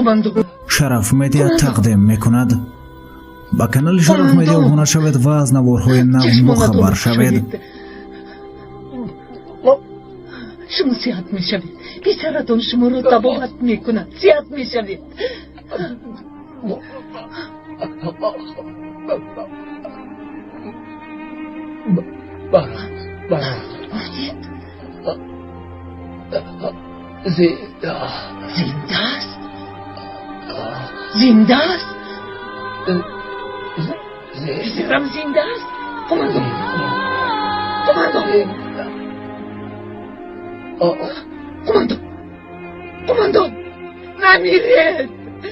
Қумандон. Шараф Медиа тақдим мекунад. Ба канали Шараф Медиа обуна шавед ва аз наворҳои нав бохабар шавед. Шумо сиҳат мешавед. Писаратон шуморо табобат мекунад. Сиҳат мешавед. Барат, барат. Гуфтед? Зинда. Зинда аст? Зинда аст? Писарам зинда аст? Қумандон. Қумандон. Қумандон. Қумандон. Намиред.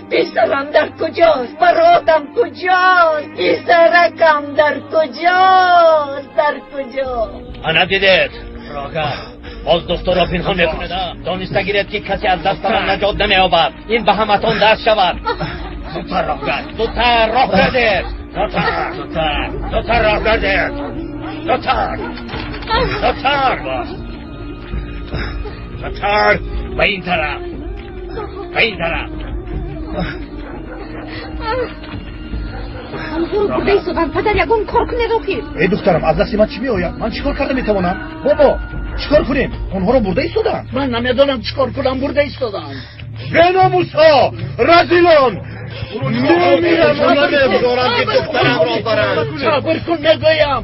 Писарам дар куҷост? Баротам куҷост? Писаракам дар куҷост? Дар куҷост? Ана дидед, рога боз духтурро пинҳон мекунад. Дониста гиред, ки касе аз дастамон наҷот намеёбад. Ин ба ҳаматон дарс шавад. Зудтар роҳ гард, зудтар роҳ гардед, зудтар, зудтар, зудтар роҳ гардед, зудтар, зудтар, зудтар, ба ин тараф, ба ин тараф. Онҳоро бурда истоданд, падар, ягон кор кунед охир. Эй духтарам, аз дасти ман чӣ меояд? Ман чӣ кор карда метавонам? Бобо, чӣ кор кунем? Онҳоро бурда истоданд. Ман намедонам чӣ кор кунам, бурда истодам. Беномусҳо, разилон, мемирам, намегузорам, ки духтарамро баранд. Сабр кун, мегӯям.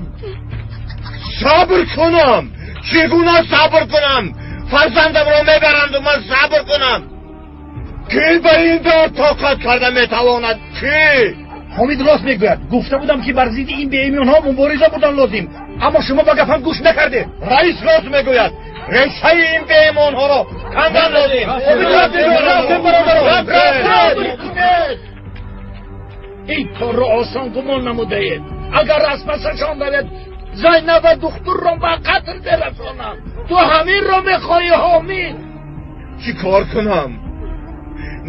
Сабр кунам? Чӣ гуна сабр кунам? Фарзандамро мебаранду ман сабр кунам? Кӣ ба ин дард тоқат карда метавонад? Кӣ? Ҳомид рост мегӯяд. Гуфта будам, ки бар зидди ин беимонҳо мубориза бурдан лозим, аммо шумо ба гапам гӯш накардед. Раис рост мегӯяд, решаи ин беимонҳоро кандан лозим. Рафтем, бародарон. Ин корро осон гумон намудаед. Агар аз пасашон равед, Зайнаб ва духтурро ба қатл мерасонанд. Ту ҳаминро мехоҳӣ, Ҳомид? Чӣ кор кунам?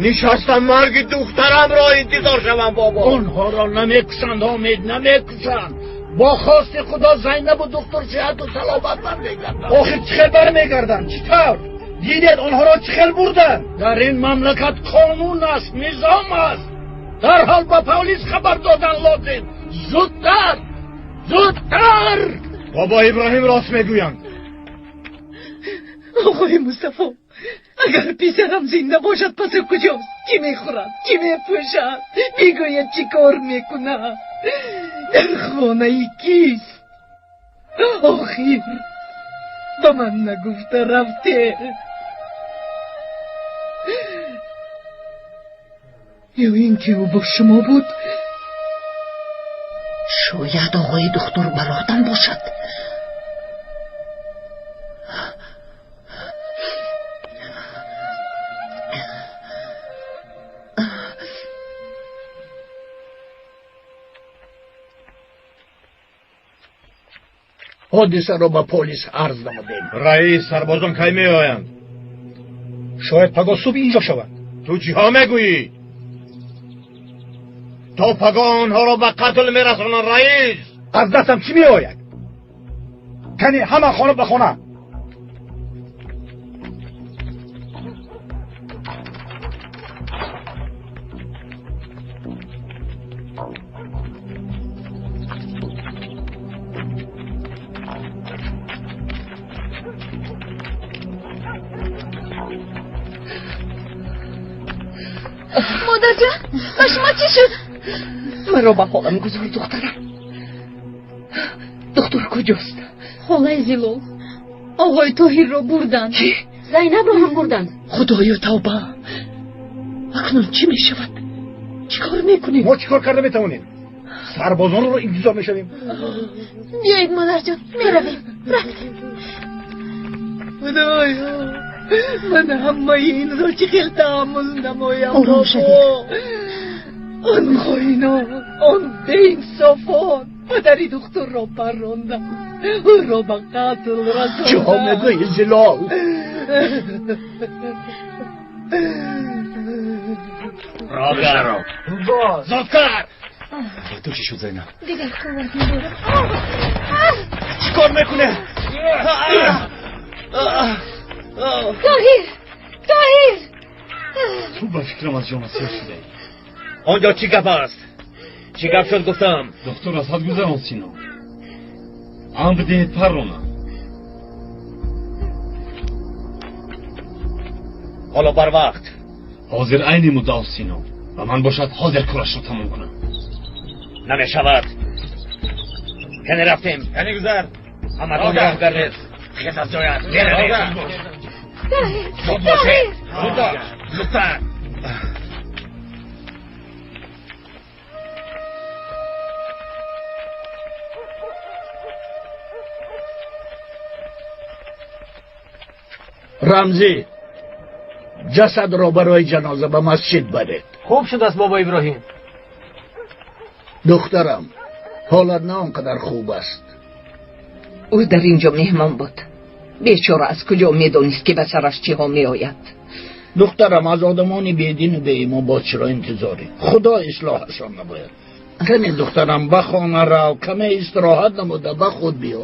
Нишастам марги духтарамро интизор шавам, бобо? Онҳоро намекушанд, Ҳомид, намекушанд. Бо хости Худо Зайнабу духтур сиҳату саломат бармегарданд. Охир чӣ хел бармегарданд? Чӣ тавр? Дидед, онҳоро чӣ хел бурданд? Дар ин мамлакат қонун аст, низом аст. Дарҳол ба полис хабар додан лозим. Зудтар, зудтар. Бобо Иброҳим рост мегӯянд. Оқои Мустафо, агар писарам зинда бошад, пас ӯ куҷост? Чӣ мехӯрад? Чӣ мепӯшад? Бигӯяд, чӣ кор мекунад? Дар хонаи кист? Охир ба ман нагуфта рафте? Ё ин ки ӯ бо шумо буд? Шояд оғои духтур баротам бошад. Ҳодисаро ба полис арз намудем. Раис, сарбозон кай меоянд? Шояд пагоҳ субҳ инҷо шаванд. Ту чиҳо мегӯӣ? То пагоҳ онҳоро ба қатл мерасонанд, раис. Аз дастам чӣ меояд? Кани, ҳама хона ба хона. Модарҷон, ба шумо чӣ шуд? Маро ба ҳолам гузор, духтарам. Духтур куҷост? Холаи Зилол, оғои Тоҳирро бурданд. Чӣ? Зайнабро ҳам бурданд. Худоё, тавба! Акнун чӣ мешавад? Чӣ кор мекунем? Мо чӣ кор карда метавонем? Сарбозонро интизор мешавем. Биёед, модарҷон, меравем. Рафтем. Худоё, ман ҳамаи инро чӣ хел таҳаммул намоям? Ором шавед. Он хоинон, он беинсофон падари духтурро парронданд, ӯро ба қатл расонданд. Чиҳо мегӯӣ, Зилол? Рогар, зудтар. Ту чӣ шуд, Зайнаб? Дигар қувват надорам. Чӣ кор мекунед? Тоҳир, Тоҳир, Ту ба фикрам аз ҷон асир шудаӣ. Он ҷо чӣ гап аст? Чӣ гап шуд гуфтам? Духтур аз ҳад гузарон, Сино. Амр диҳед парронам. Ҳоло барвақт. Ҳозир айни муддао, Сино. Ба ман бошад ҳозир корашро тамом кунам. Намешавад. Кане рафтем. Кане гузар. Ҳаматон роҳ гардед. Хез аз ҷоят. Меравед. Зуд бошед. Зуд бош. Зудтар. Рамзӣ, ҷасадро барои ҷаноза ба масҷид баред. Хуб шудааст, бобо Иброҳим. Духтарам, ҳолат на он қадар хуб аст. Ӯ дар инҷо меҳмон буд. Бечора аз куҷо медонист, ки ба сараш чиҳо меояд? Духтарам, аз одамони бедину беимон боз чиро интизорӣ? Худо ислоҳашон набояд. Кане духтарам, ба хона рав, каме истироҳат намуда ба худ биё.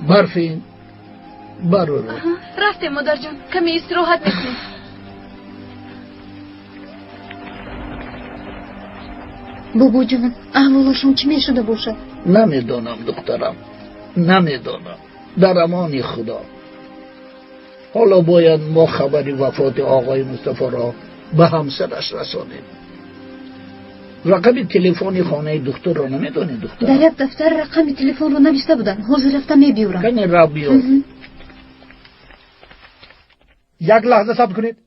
Барфин, бароро. Рафтем, модарҷон, каме истироҳат мекунем. Бобоҷон, аҳволашон чӣ мешуда бошад? Намедонам, духтарам, намедонам. Дар амони Худо. Ҳоло бояд мо хабари вафоти оғои Мустафоро ба ҳамсараш расонем. Рақами телефони хонаи духтурро намедонӣ, духтарам? Дар як дафтар рақами телефонро навишта буданд. Ҳозир рафта мебиёрам. Кане рав биёр. Як лаҳза сабр кунед.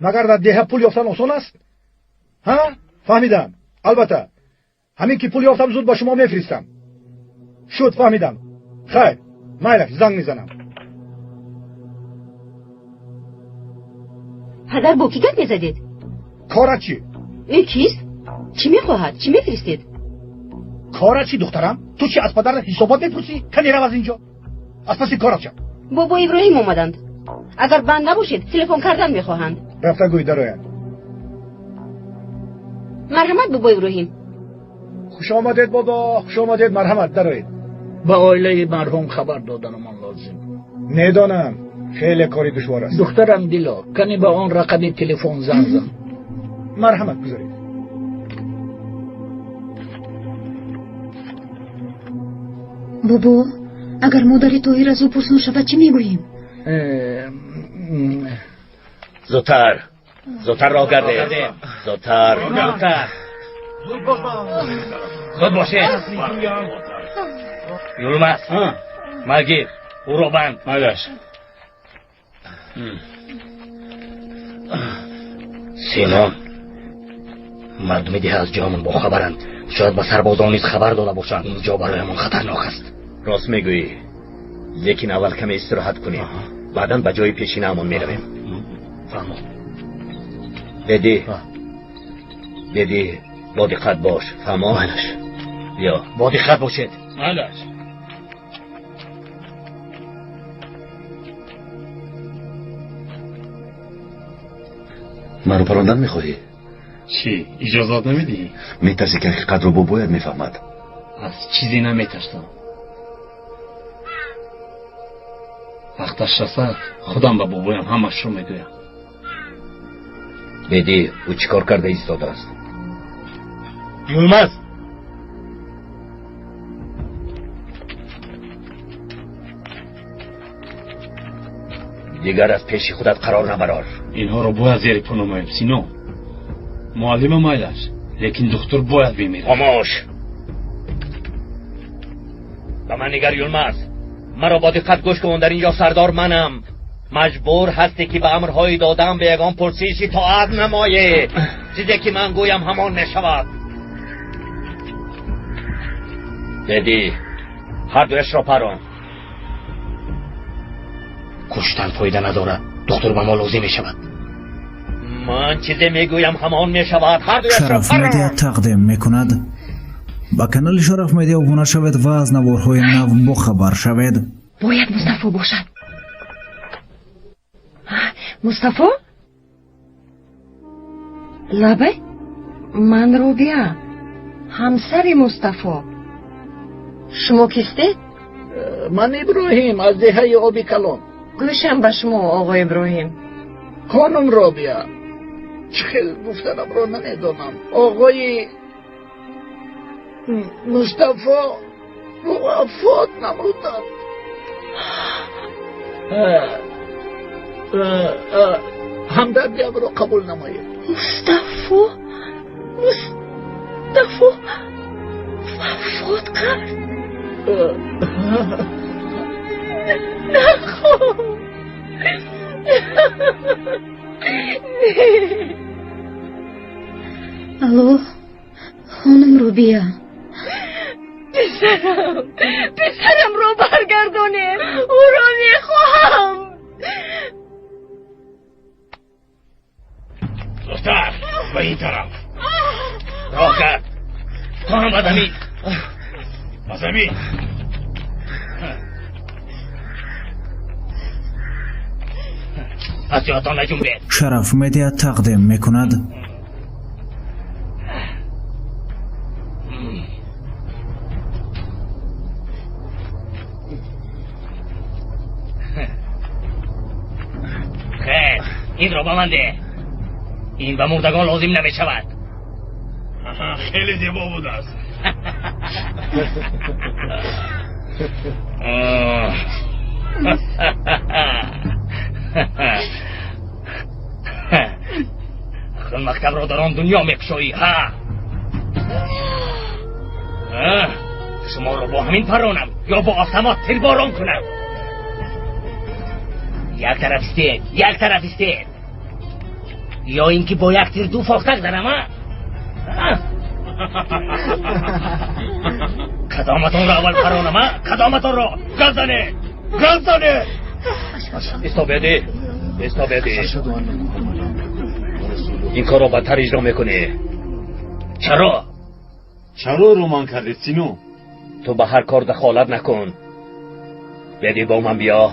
Магар дар деҳа пул ёфтан осон аст? Ҳа? Фаҳмидам. Албатта. Ҳамин ки пул ёфтам, зуд ба шумо мефиристам. Шуд, фаҳмидам. Хайр, майлаш, занг мезанам. Падар, бо кӣ гап мезадед? Корат чӣ? Ӯ кист? Чӣ мехоҳад? Чӣ мефиристед? Корат чӣ, духтарам? Ту чӣ аз падарат ҳисобот мепурсӣ? Кане рав аз инҷо. Аз паси корат шав. Бобо Иброҳим омаданд. Агар банд набошед, телефон кардан мехоҳанд. Рафта гӯй дарояд. Марҳамат, бобо Иброҳим. Хуш омадед, бобо, хуш омадед, марҳамат, дароед. Ба оилаи марҳум хабар доданамон лозим. Медонам, хеле кори душвор аст. Духтарам Дило, кане ба он рақами телефон занг зан. Марҳамат, гузоред. Бобо, агар модари Тоҳир аз ӯ пурсон шавад, чӣ мегӯем? Зудтар, зудтар роҳ гардед. Зудтар, зудтар. Зуд бошед. Юлмаз, магир, ӯро банд. Майлаш. Синон, мардуми деҳа аз ҷоямон бохабаранд. Шояд ба сарбозон низ хабар дода бошанд. Ин ҷо бароямон хатарнок аст. Рост мегӯӣ, лекин аввал каме истироҳат кунем, баъдан ба ҷои пешинаамон меравем. Фаҳмо. Беди, беди, бо диққат бош, фаҳмо? Майлаш. Биё, бо диққат бошед. Майлаш. Маро парондан мехоҳӣ? Чӣ, иҷозат намедиҳӣ? Метарсӣ, ки ҳақиқатро бобоят мефаҳмад. Аз чизе наметарсам. Вақташ расад, худам ба бобоям ҳамашро мегӯям. Беди, ӯ чӣ кор карда истодааст? Юлмаз! Дигар аз пеши худат қарор набарор. Инҳоро бояд зери по намоем, Сино. Муаллима майлаш, лекин духтур бояд бимирад. Хомӯш! Ба ман нигар, Юлмаз. Маро бо диққат гӯш кун, дар инҷо сардор манам. Маҷбур ҳастӣ, ки ба амрҳои додам ба ягон пурсиш итоат намоӣ. Чизе ки ман гӯям, ҳамон мешавад. Беди, ҳар дуяшро парон. Куштан фоида надорад. Духтур ба мо лозим мешавад. Ман чизе мегӯям, ҳамон мешавад. Ҳар дуяшро Шараф парон. Медиа тақдим мекунад. Ба канали Шараф Медиа обуна шавед ва аз наворҳои нав бохабар шавед. Бояд Мустафо бошад. Мустафо? Лабай? Ман Робиа, ҳамсари Мустафо. Шумо кистед? Ман Иброҳим аз деҳаи Оби Калон. Гӯшам ба шумо, оғо Иброҳим. Хонум Робия, чӣ хел гуфтанамро намедонам. Оғои Мустафо вафот намуданд. Ҳамдардиамро қабул намоед. Мустафо, Мустафо вафот кард? Нахоб. Алло, хонум Рубия. Писарам, писарамро баргардонед, ӯро мехоҳам. Духтар, ба ин тараф. Роҳ кард. Ту ҳам ба замин. Ба замин. Аз ҷоятон наҷунбед. Шараф Медиа тақдим мекунад. Хел, инро ба ман деҳ. Ин ба мурдагон лозим намешавад. Хеле зебо будааст. Акнун мактабро дар он дунё мекушоӣ, ҳа? Шуморо бо ҳамин паронам ё бо автомат тирборон кунам? Як тараф истед, як тараф истед. Ё ин ки бо як тир ду фохтак занам, а? Кадоматонро аввал паронам, а? Кадоматонро? Гап занед! Гап занед! Истобеди, истобеди. Ин корро бадтар иҷро мекунӣ. Чаро? Чаро роман кардед, Сино? Ту ба ҳар кор дахолат накун. Беди бо ман биё,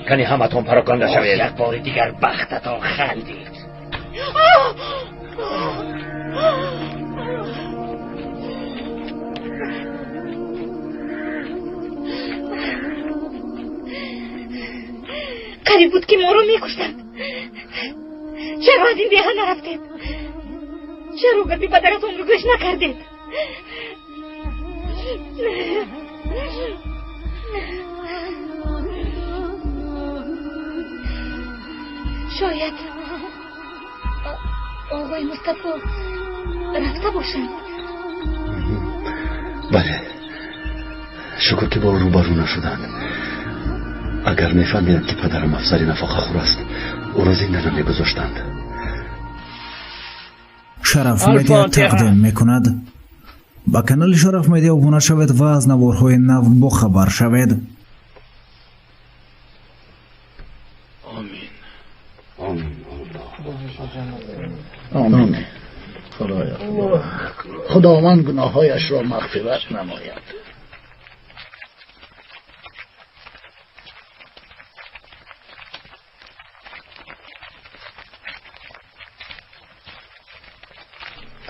кани ҳаматон пароканда шавед. Як бори дигар бахтатон хандид. Қариб буд ки моро мекуштанд. Чаро аз ин деҳа нарафтед? Чаро гапи падаратонро гӯш накардед? Шояд оғои Мустафо рафта бошанд. Бале, шукр ки бо ӯ рӯбарӯ нашуданд. Агар мефаҳмиданд, ки падарам афсари нафақахӯр аст, ӯро зинда намегузоштанд. Шараф Медиа тақдим мекунад. Ба канали Шараф Медиа обуна шавед ва аз наворҳои нав бохабар шавед. Омин. Омин. Омин. Худоё, Худованд гуноҳҳояшро мағфират намояд.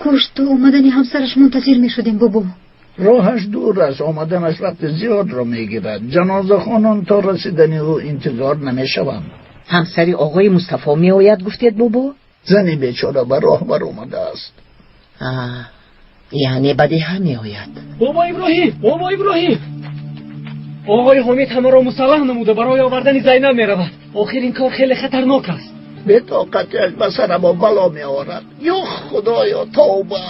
Кош то омадани ҳамсараш мунтазир мешудем, бобо. Роҳаш дур аст, омаданаш вақти зиёдро мегирад. Ҷанозахонон то расидани ӯ интизор намешаванд. Ҳамсари оғои Мустафо меояд, гуфтед, бобо? Зани бечора ба роҳ баромадааст. Яъне ба деҳа меояд. Бобо Иброҳим, бобо Иброҳим, оғои Ҳомид ҳамаро мусаллаҳ намуда барои овардани Зайнаб меравад. Охир ин кор хеле хатарнок аст. Бетоқатиаш ба сарамо бало меорад. Ё Худоё, тавба!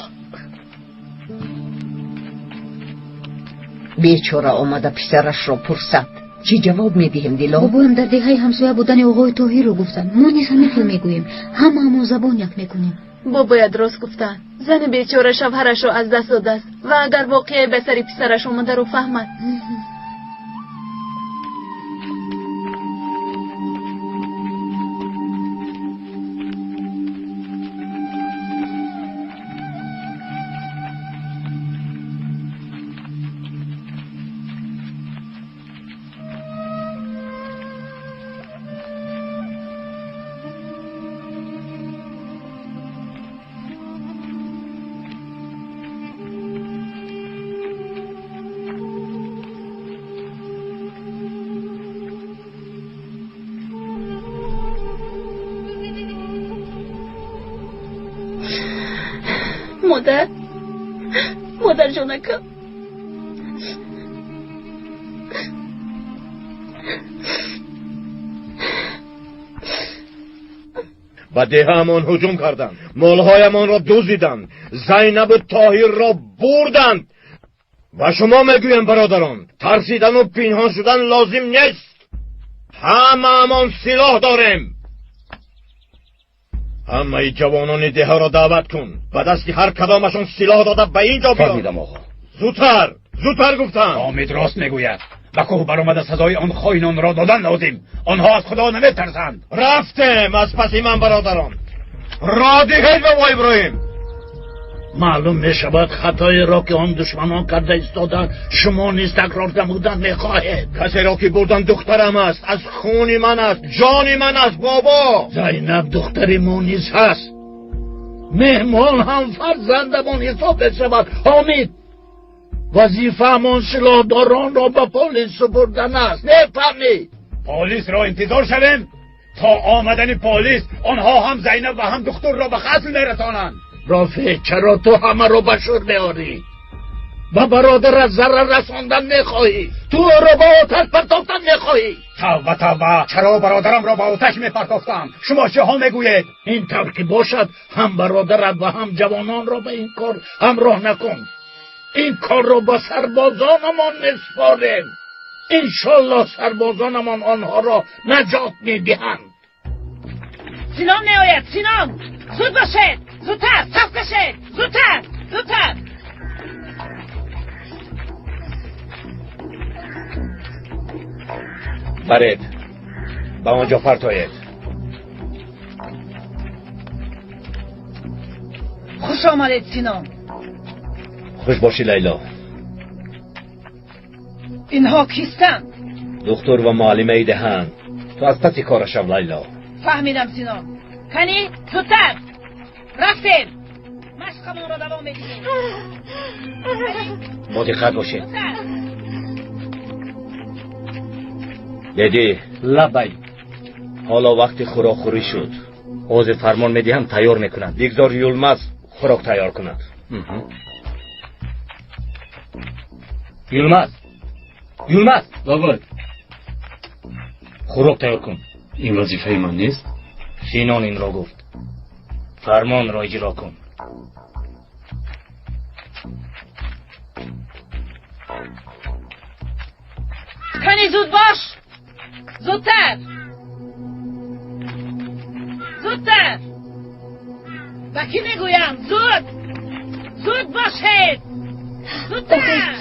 Бечора омада писарашро пурсад. Чӣ ҷавоб медиҳем, Дило? Бобоям дар деҳаи ҳамсоя будани оғои Тоҳирро гуфтанд. Мо низ ҳамин хел мегӯем. Ҳамаамон забон як мекунем. Бобояд рост гуфтанд. Зани бечора шавҳарашро аз даст додааст ва агар воқеае ба сари писараш омадаро фаҳмад. Модар, модарҷонакам. Ба деҳаамон ҳуҷум карданд, молҳоямонро дуздиданд, Зайнабу Тоҳирро бурданд. Ба шумо мегӯям, бародарон, тарсидану пинҳон шудан лозим нест. Ҳамаамон силоҳ дорем. Ҳамаи ҷавонони деҳаро даъват кун, ба дасти ҳар кадомашон силоҳ дода ба ин ҷо биёр. Фаҳмидам, оғо. Зудтар, зудтар гуфтам. Ҳомид рост мегӯяд. Ба кӯҳ баромада сазои он хоинонро додан лозим. Онҳо аз Худо наметарсанд. Рафтем аз паси ман, бародарон. Роҳ диҳед ба мо, Иброҳим. Маълум мешавад, хатоеро ки он душманон карда истоданд, шумо низ такрор намудан мехоҳед. Касеро ки бурдан духтарам аст, аз хуни ман аст, ҷони ман аст, бобо. Зайнаб духтари мо низ ҳаст. Меҳмон ҳам фарзандамон ҳисоб мешавад. Ҳомид, вазифаамон силоҳдоронро ба полис супурдан аст. Мефаҳмӣ? Полисро интизор шавем? То омадани полис онҳо ҳам Зайнаб ва ҳам духтурро ба қатл мерасонанд. Рофеъ, чаро ту ҳамаро ба шур меорӣ? Ба бародарат зарар расондан мехоҳӣ? Ту ӯро ба оташ партофтан мехоҳӣ? Тавба, тавба, чаро бародарамро ба оташ мепартофтам? Шумо чиҳо мегӯед? Ин тавр ки бошад, ҳам бародарат ва ҳам ҷавононро ба ин кор ҳамроҳ накун. Ин корро ба сарбозонамон месупорем. Иншоллоҳ сарбозонамон онҳоро наҷот медиҳанд. Синон меояд, Синон! Зуд бошед! Зудтар, саф кашед! Зудтар, зудтар! Баред, ба он ҷо партоед. Хуш омадед, Синон. Хуш бошӣ, Лайло. Инҳо кистанд? Духтур ва муаллимаи деҳанд. Ту аз паси кора шав, Лайло. Фаҳмидам, Синон. Кани, зудтар! Рафтем! Машқамонро давом медиҳем. Бо диққат бошед. Деди. Лабай. Ҳоло вақти хӯрокхӯрӣ шуд. Ҳозир фармон медиҳам, тайёр мекунанд. Бигзор Юлмаз хӯрок тайёр кунад. Юлмаз, Юлмаз. Лабай. Хӯрок тайёр кун. Ин вазифаи ман нест. Синон инро гуфт. Фармонро иҷро кун. Кани, зуд бош! Зудтар! Зудтар! Ба кӣ мегӯям? Зуд! Зуд бошед! Зудтар!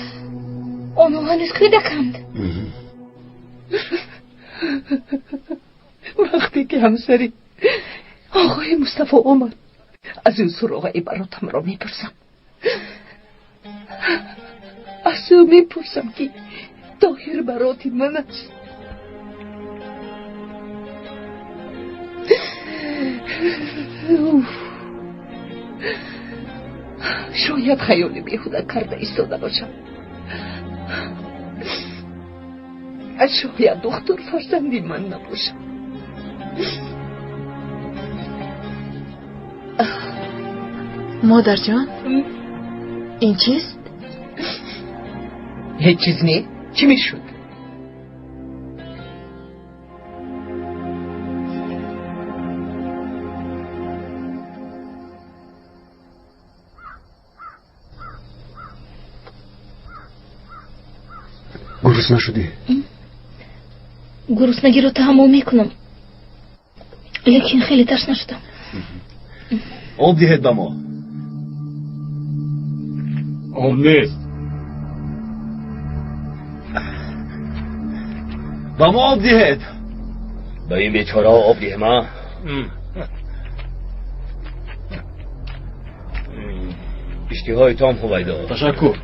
Онҳо ҳанӯз кӯдаканд. Вақте ки ҳамсари оғои Мустафо омад, аз ӯ суроғаи баротамро мепурсам. Аз ӯ мепурсам, ки Тоҳир бароти ман аст. Шояд хаёли беҳуда карда истода бошам. Шояд духтур фарзанди ман набошад. Модарҷон, ин чист? Ҳеҷ чиз не. Чӣ мешуд? Гурусна шудӣ? Гуруснагиро таҳаммул мекунам, лекин хеле ташна шудам. Об диҳед ба мо. Об нест. Ба мо об диҳед. Ба ин бечораҳо об диҳем, а? Иштиҳои том, Ҳувайдо. Ташаккур.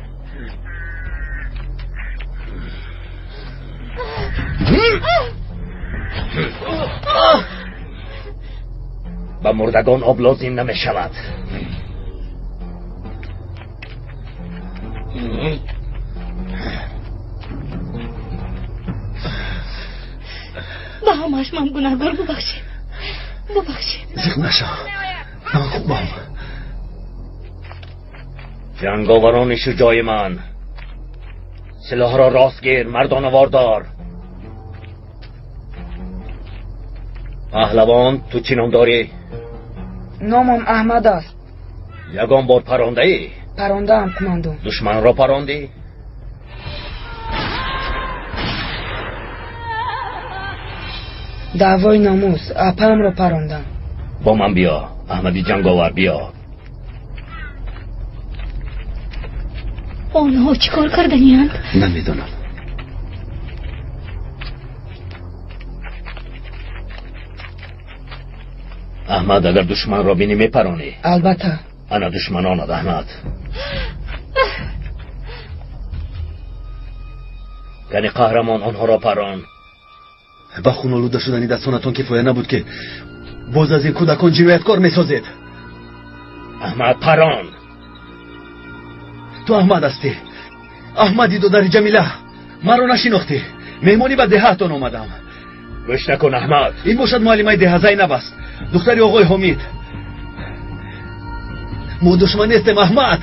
Ба мурдагон об лозим намешавад. Ба ҳамааш ман гунаҳгор, бубахшед, бубахшед. Зиқ нашав, ман хубам. Ҷанговарони шуҷои ман, силоҳро рост гир, мардонавор дор. Паҳлавон, ту чӣ ном дорӣ? Номам Аҳмад аст. Ягон бор парондаӣ? Парондаам, кумандон. Душманро парондӣ? Даъвои номус, апаамро парондам. Бо ман биё, Аҳмади ҷанговар, биё. Онҳо чӣ кор карданианд? Намедонам. Аҳмад, агар душманро бинӣ мепаронӣ? Албатта. Ана душманонад, Аҳмад. Кани қаҳрамон, онҳоро парон. Ба хун олуда шудани дастонатон кифоя набуд, ки боз аз ин кӯдакон ҷинояткор месозед. Аҳмад, парон. Ту Аҳмад ҳастӣ, Аҳмади додари Ҷамила. Маро нашинохтӣ? Меҳмонӣ ба деҳаатон омадам. Гӯш накун, Аҳмад. Ин бошад муаллимаи деҳа Зайнаб аст, духтари оғои Ҳомид. Мо душман нестем, Аҳмад.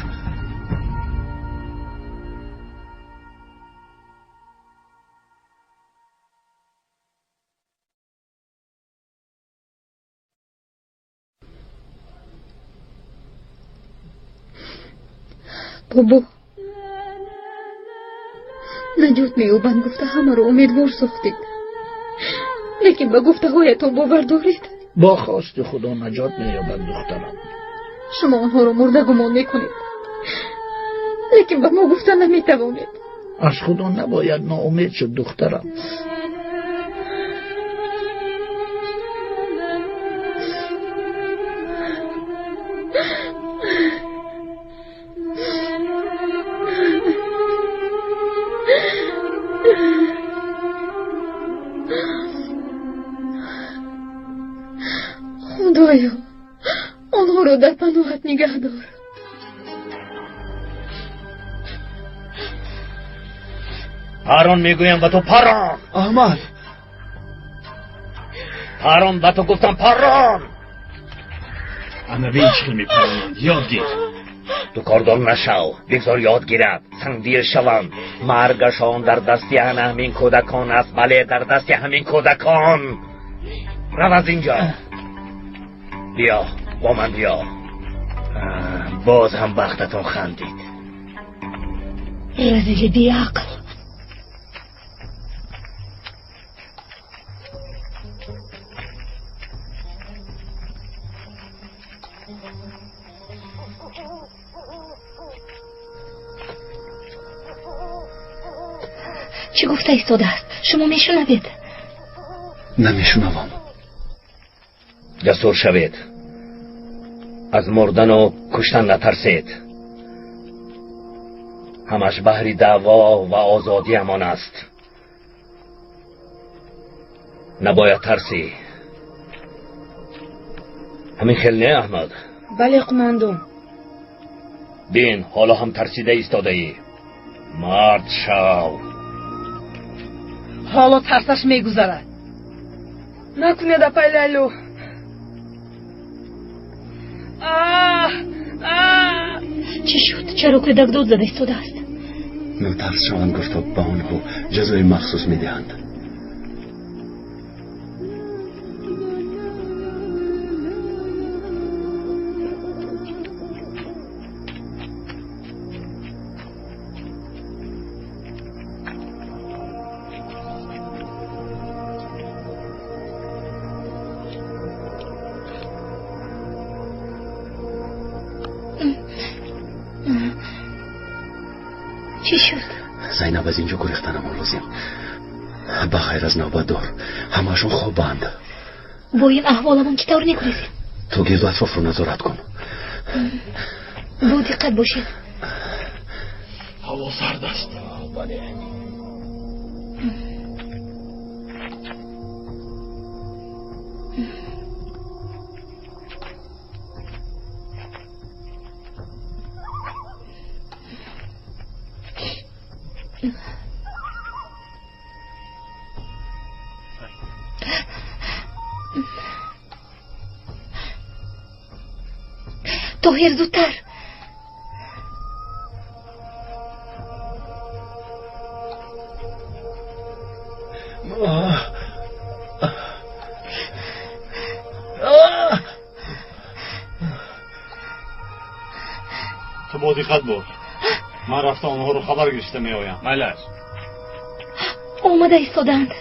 Бобо, наҷот меёбанд гуфта ҳамаро умедвор сохтед, лекин ба гуфтаҳоятон бовар доред? Бо хости Худо наҷот меёбад, духтарам. Шумо онҳоро мурда гумон мекунед, лекин ба мо гуфта наметавонед. Аз Худо набояд ноумед шуд, духтарам. Худоё, онҳоро дар паноҳат нигаҳ дор. Парон мегӯям ба ту, парон. Аҳмад, парон, ба ту гуфтам, парон. Ана бин чӣ хел мепаронанд, ёд гир. Ту кордор нашав, бигзор ёд гирад, сангдил шаванд. Маргашон дар дасти ана ҳамин кӯдакон аст. Бале, дар дасти ҳамин кӯдакон. Рав аз инҷо, биё бо ман, биё. Боз ҳам бахтатон хандид. Разили беақл. Чӣ гуфта истодааст? Шумо мешунавед? Намешунавам. Ҷасур шавед, аз мурдану куштан натарсед. Ҳамаш баҳри даъво ва озодиамон аст. Набояд тарсӣ. Ҳамин хел не, Аҳмад? Бале, қумандон. Бин, ҳоло ҳам тарсида истодаӣ. Мард шав. Ҳоло тарсаш мегузарад. Накунед, апай Лайло. Аҳ, аҳ! Чӣ шуд? Чаро кӯдак дод зада истодааст? Нотарс шаванд гуфта ба онҳо ҷазои махсус медиҳанд. Чӣ шуд? Зайнаб, аз инҷо гурехтанамон лозим. Ба ғайр аз навбатдор ҳамаашон хобанд. Бо ин аҳволамон чӣ тавр мегурезем? Ту гирду атрофро назорат кун. Бо диққат бошед. Ҳаво сард аст. Бале. Тоҳир, зудтар. Ту бо диққат бош. Ман рафта онҳоро хабар гирифта меоям. Майлаш. Омада истоданд.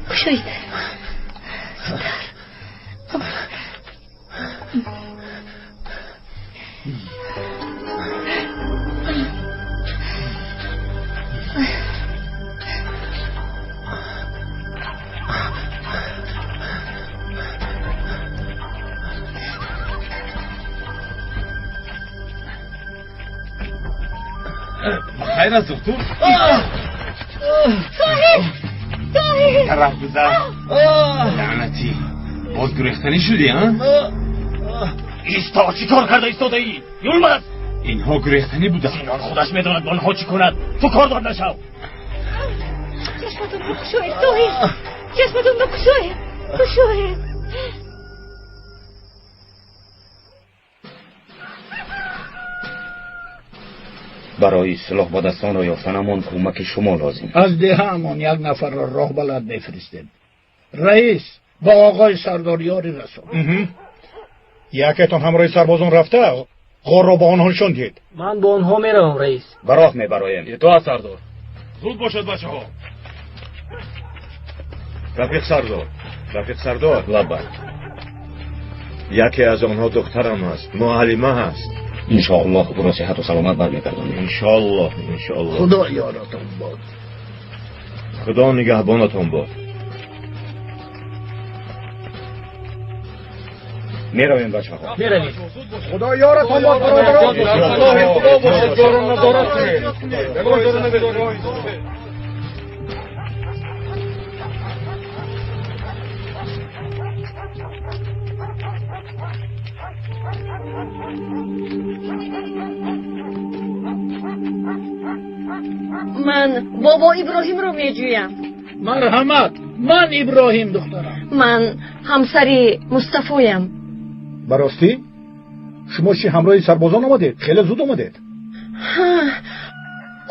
Кушоед. Зудтар. Хайр аст, духтур? Тоҳир! Тоҳир! Тараф гузар. Лаънатӣ, боз гурехтанӣ шудӣ, а? Исто, чӣ кор карда истодаӣ? Юлмаз! Инҳо гурехтанӣ буданд. Синон худаш медонад бо онҳо чӣ кунад. Ту кордор нашав. Чашматонро кушоед, Тоҳир! Чашматонро кушоед! Кушоед! Барои силоҳ ба дастонро ёфтанамон кӯмаки шумо лозим. Аз деҳаамон як нафарро роҳбалад мефиристем. Раис, ба оғои сардор ёрӣ расон. Якетон ҳамроҳи сарбозон рафта ғорро ба онҳо нишон диҳед. Ман бо онҳо меравам, раис. Ба роҳ мебароем. Итоат, сардор. Зуд бошад, бачаҳо. Рафиқ сардор, рафиқ сардор. Лаббай. Яке аз онҳо духтарам аст, муаллима аст. Иншоаллоҳ ӯро сиҳату саломат бармегардонем. Иншоаллоҳ, иншоаллоҳ. Худо ёратон бод. Худо нигаҳбонатон бод. Меравем, бачаҳо. Меравем. Худо ёратон бод, бародарон. Худо бошад, ҷоро назорат кунед. Ягон ҷоро намедонед. Ман бобо Иброҳимро меҷӯям. Марҳамат, ман Иброҳим, духтарам. Ман ҳамсари Мустафоям. Ба ростӣ? Шумо чӣ ҳамроҳи сарбозон омадед? Хеле зуд омадед.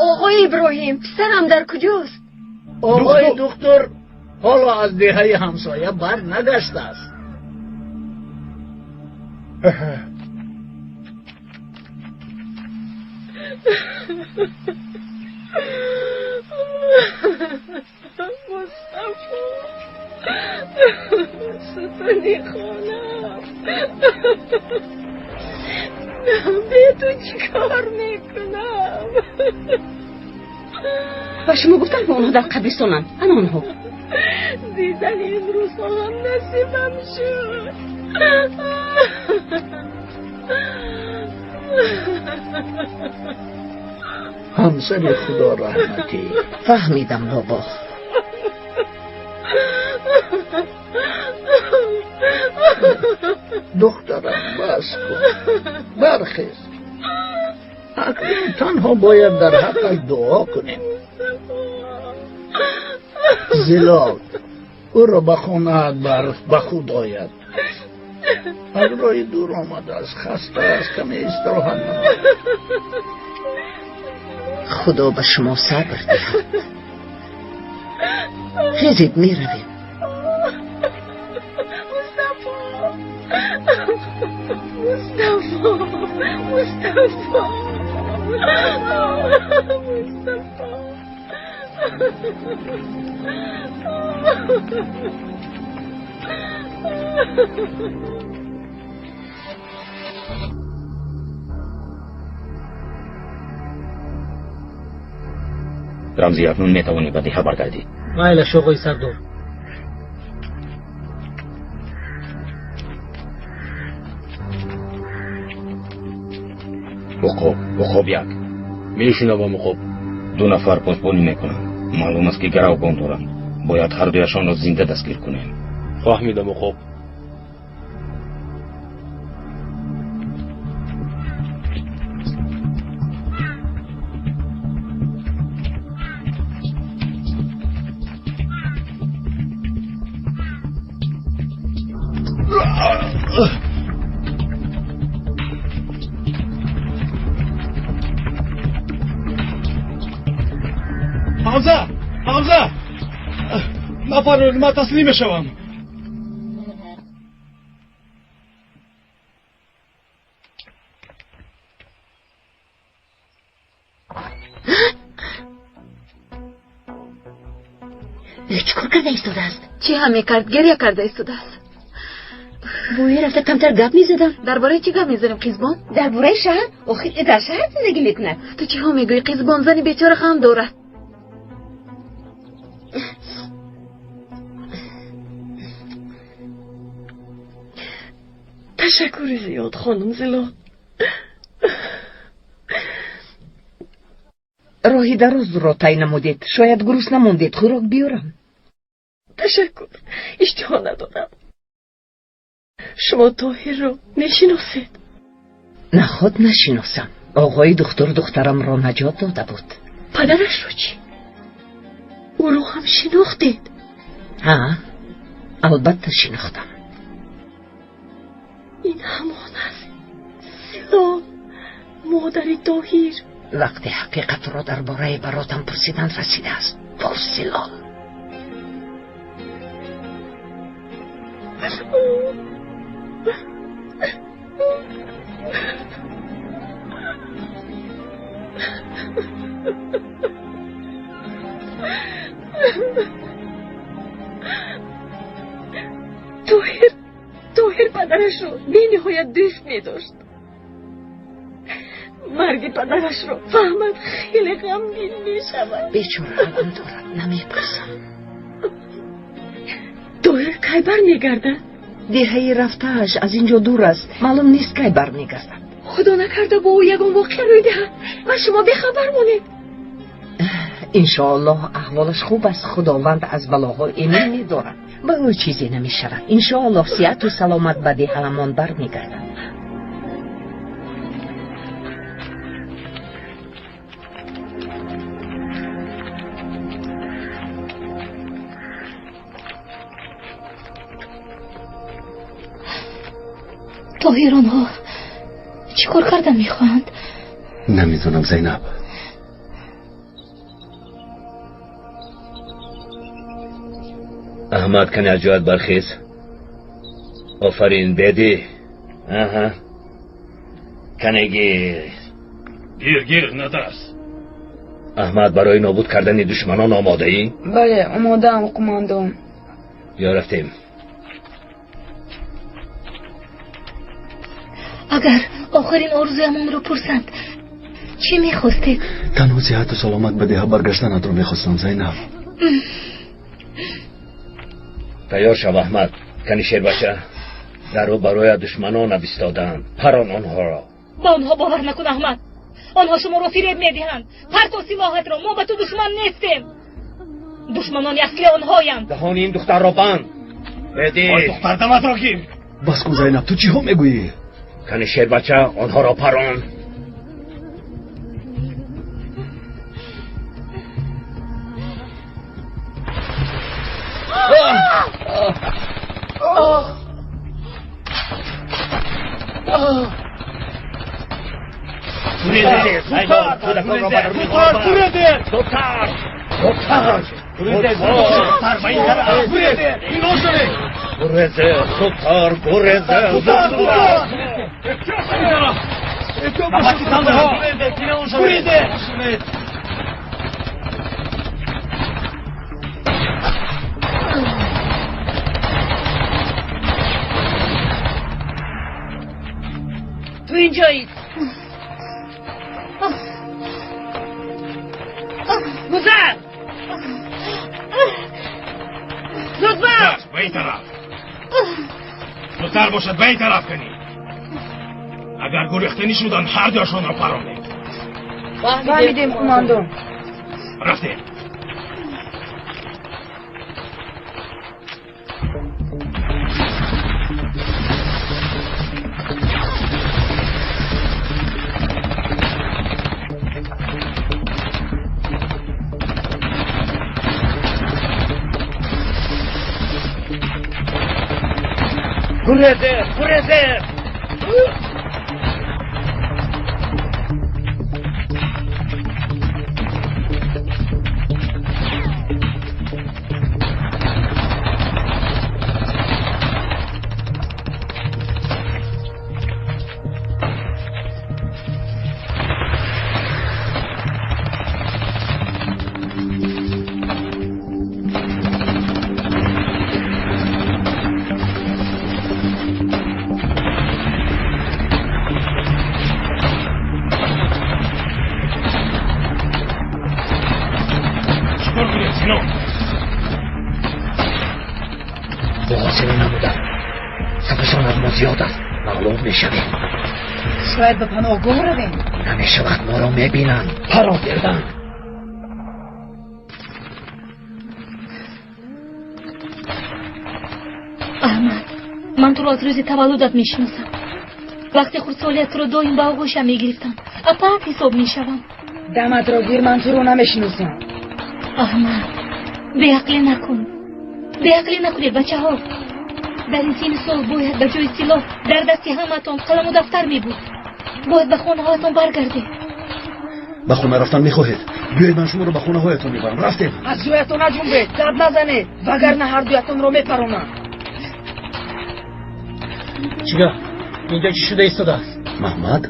Оғои Иброҳим, писарам дар куҷост? Оғои духтур ҳоло аз деҳаи ҳамсоя бар нагаштааст. Мустафо, сутуни хонам, бе ту чӣ кор мекунам? Ба шумо гуфтам, ки онҳо дар қабристонанд. Ана онҳо. Дидани имрӯзҳо ҳам насибам шуд. Ҳамсари худо раҳматӣ. Фаҳмидам, бобо. Духтарам, бас кун, бархез. Акнун танҳо бояд дар ҳаққаш дуо кунем. Зилол, ӯро ба хонаат бар, ба худ ояд. Аз роҳи дур омадааст, хаста аст, каме истироҳат намояд. Худо ба шумо сабр диҳад. Хезед, меравем. Мустафо, Мустафо, Мустафо, Мустафо. Рамзӣ, акнун метавонӣ ба деҳа баргардӣ. Майлаш, оғои сардор. Уқоб, уқоб як. Мешунавам, уқоб. Ду нафар посбонӣ мекунанд. Маълум аст, ки гаравгон доранд. Бояд ҳар дуяшонро зинда дастгир кунем. Фаҳмидам, уқоб. Ҳамза, Ҳамза, нафарӯ, ман таслим мешавам. Чӣ кор карда истодааст? Чӣ ҳам мекард? Гиря карда истодааст. Бо рафта камтар гап мезадам. Дар бораи чӣ гап мезанем, қизбон? Дар бораи шаҳр. Охир дар шаҳр зиндагӣ мекунад. Ту чиҳо мегӯӣ, қизбон? Зани бечора ғам дорад. Ташаккури зиёд, хонум Зилол. Роҳи дарозро тай намудед. Шояд гурусна мондед, хӯрок биёрам. Ташаккур, иштиҳо надорам. Шумо Тоҳирро мешиносед? Наход нашиносам. Оғои духтур духтарамро наҷот дода буд. Падарашро чӣ? Ӯро ҳам шинохтед? Ҳа, албатта шинохтам. Ин ҳамон аст. Зилол, модари Тоҳир. Вақте ҳақиқатро дар бораи баротам пурсидан расидааст. Боз Зилол. Тоҳир падарашро бениҳоят дӯст медошт. Марги падарашро фаҳмад, хеле ғамгин мешавад. Бечора алам дорад, намепурсам. Тоҳир кай бармегардад? Деҳаи рафтааш аз ин ҷо дур аст. Маълум нест кай бармегардад. Худо накарда бо ӯ ягон воқеа рӯй диҳад ва шумо бехабар монед. Иншоаллоҳ аҳволаш хуб аст. Худованд аз балоҳо эмин медорад. Ба ӯ чизе намешавад. Иншоаллоҳ сиҳату саломат ба деҳаамон бармегардад. Тоҳир, онҳо чӣ кор кардан мехоҳанд? Намедонам, Зайнаб. Аҳмад, кане аз ҷоят бархез. Офарин, бедӣ. Аҳа, кане гир. Гир, гир, натарс. Аҳмад, барои нобуд кардани душманон омодаӣ? Бале, омодаам, қумондон. Ё рафтем. Агар охирин орзуямонро пурсанд, чӣ мехостед? Танҳо сиҳату саломат ба деҳа баргаштанатро мехостам, Зайнаб. Тайёр шав, Аҳмад. Кани шербача, дар рӯ барои душманона бистоданд. Парон онҳоро. Ба онҳо бовар накун, Аҳмад. Онҳо шуморо фиреб медиҳанд. Парто силоҳатро, мо ба ту душман нестем. Душманони асли онҳоянд. Даҳони ин духтарро банд. Бедӣ. Ой, духтар, даматро гир. Бас кун, Зайнаб, ту чиҳо мегӯӣ? Кани шербача, онҳоро парон. Ту инҷоӣ. Гузар! Зуд бош! Ба ин тараф. Зудтар бошад, ба ин тараф кунӣ. Агар гурехтанӣ шуданд, ҳар дуяшонро паронед. Фаҳмидем, қумондон. Рафтем. Гурезед, гурезед! شاید به پناهگاه رویم. نمیشود، ما را میبینند. پرا گردند. Аҳмад, ман туро аз рӯзи таваллудат мешиносам. Вақте хурдсолият туро доим ба оғӯшам мегирифтам, апаат ҳисоб мешавам. Даматро гир, ман туро намешиносам. Аҳмад, беақлӣ накун, беақлӣ накунед, бачаҳо. Дар ин синни сол бояд ба ҷои силоҳ дар дасти ҳамаатон қаламу дафтар мебуд. Бояд ба хонаҳоятон баргардед. Ба хона рафтан мехоҳед? Биёед, ман шуморо ба хонаҳоятон мебарам. Рафтем. Аз ҷоятон наҷунбед, гап назанед, вагарна ҳардуятонро мепаронам. Чӣ гап? Инҷо чӣ шуда истодааст? Маҳмад,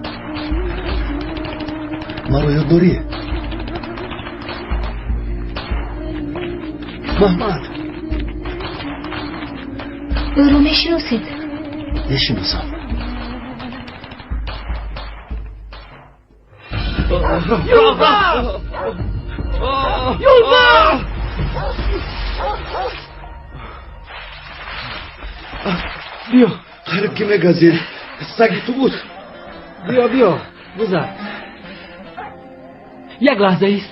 маро ёд дорӣ? Маҳмад, ӯро мешиносед? Мешиносам. Yo'lbars! Yo'lbars! Биё, қариб ки мегазид. Саги ту буд. Биё, биё, гузар. Як лаҳза ист.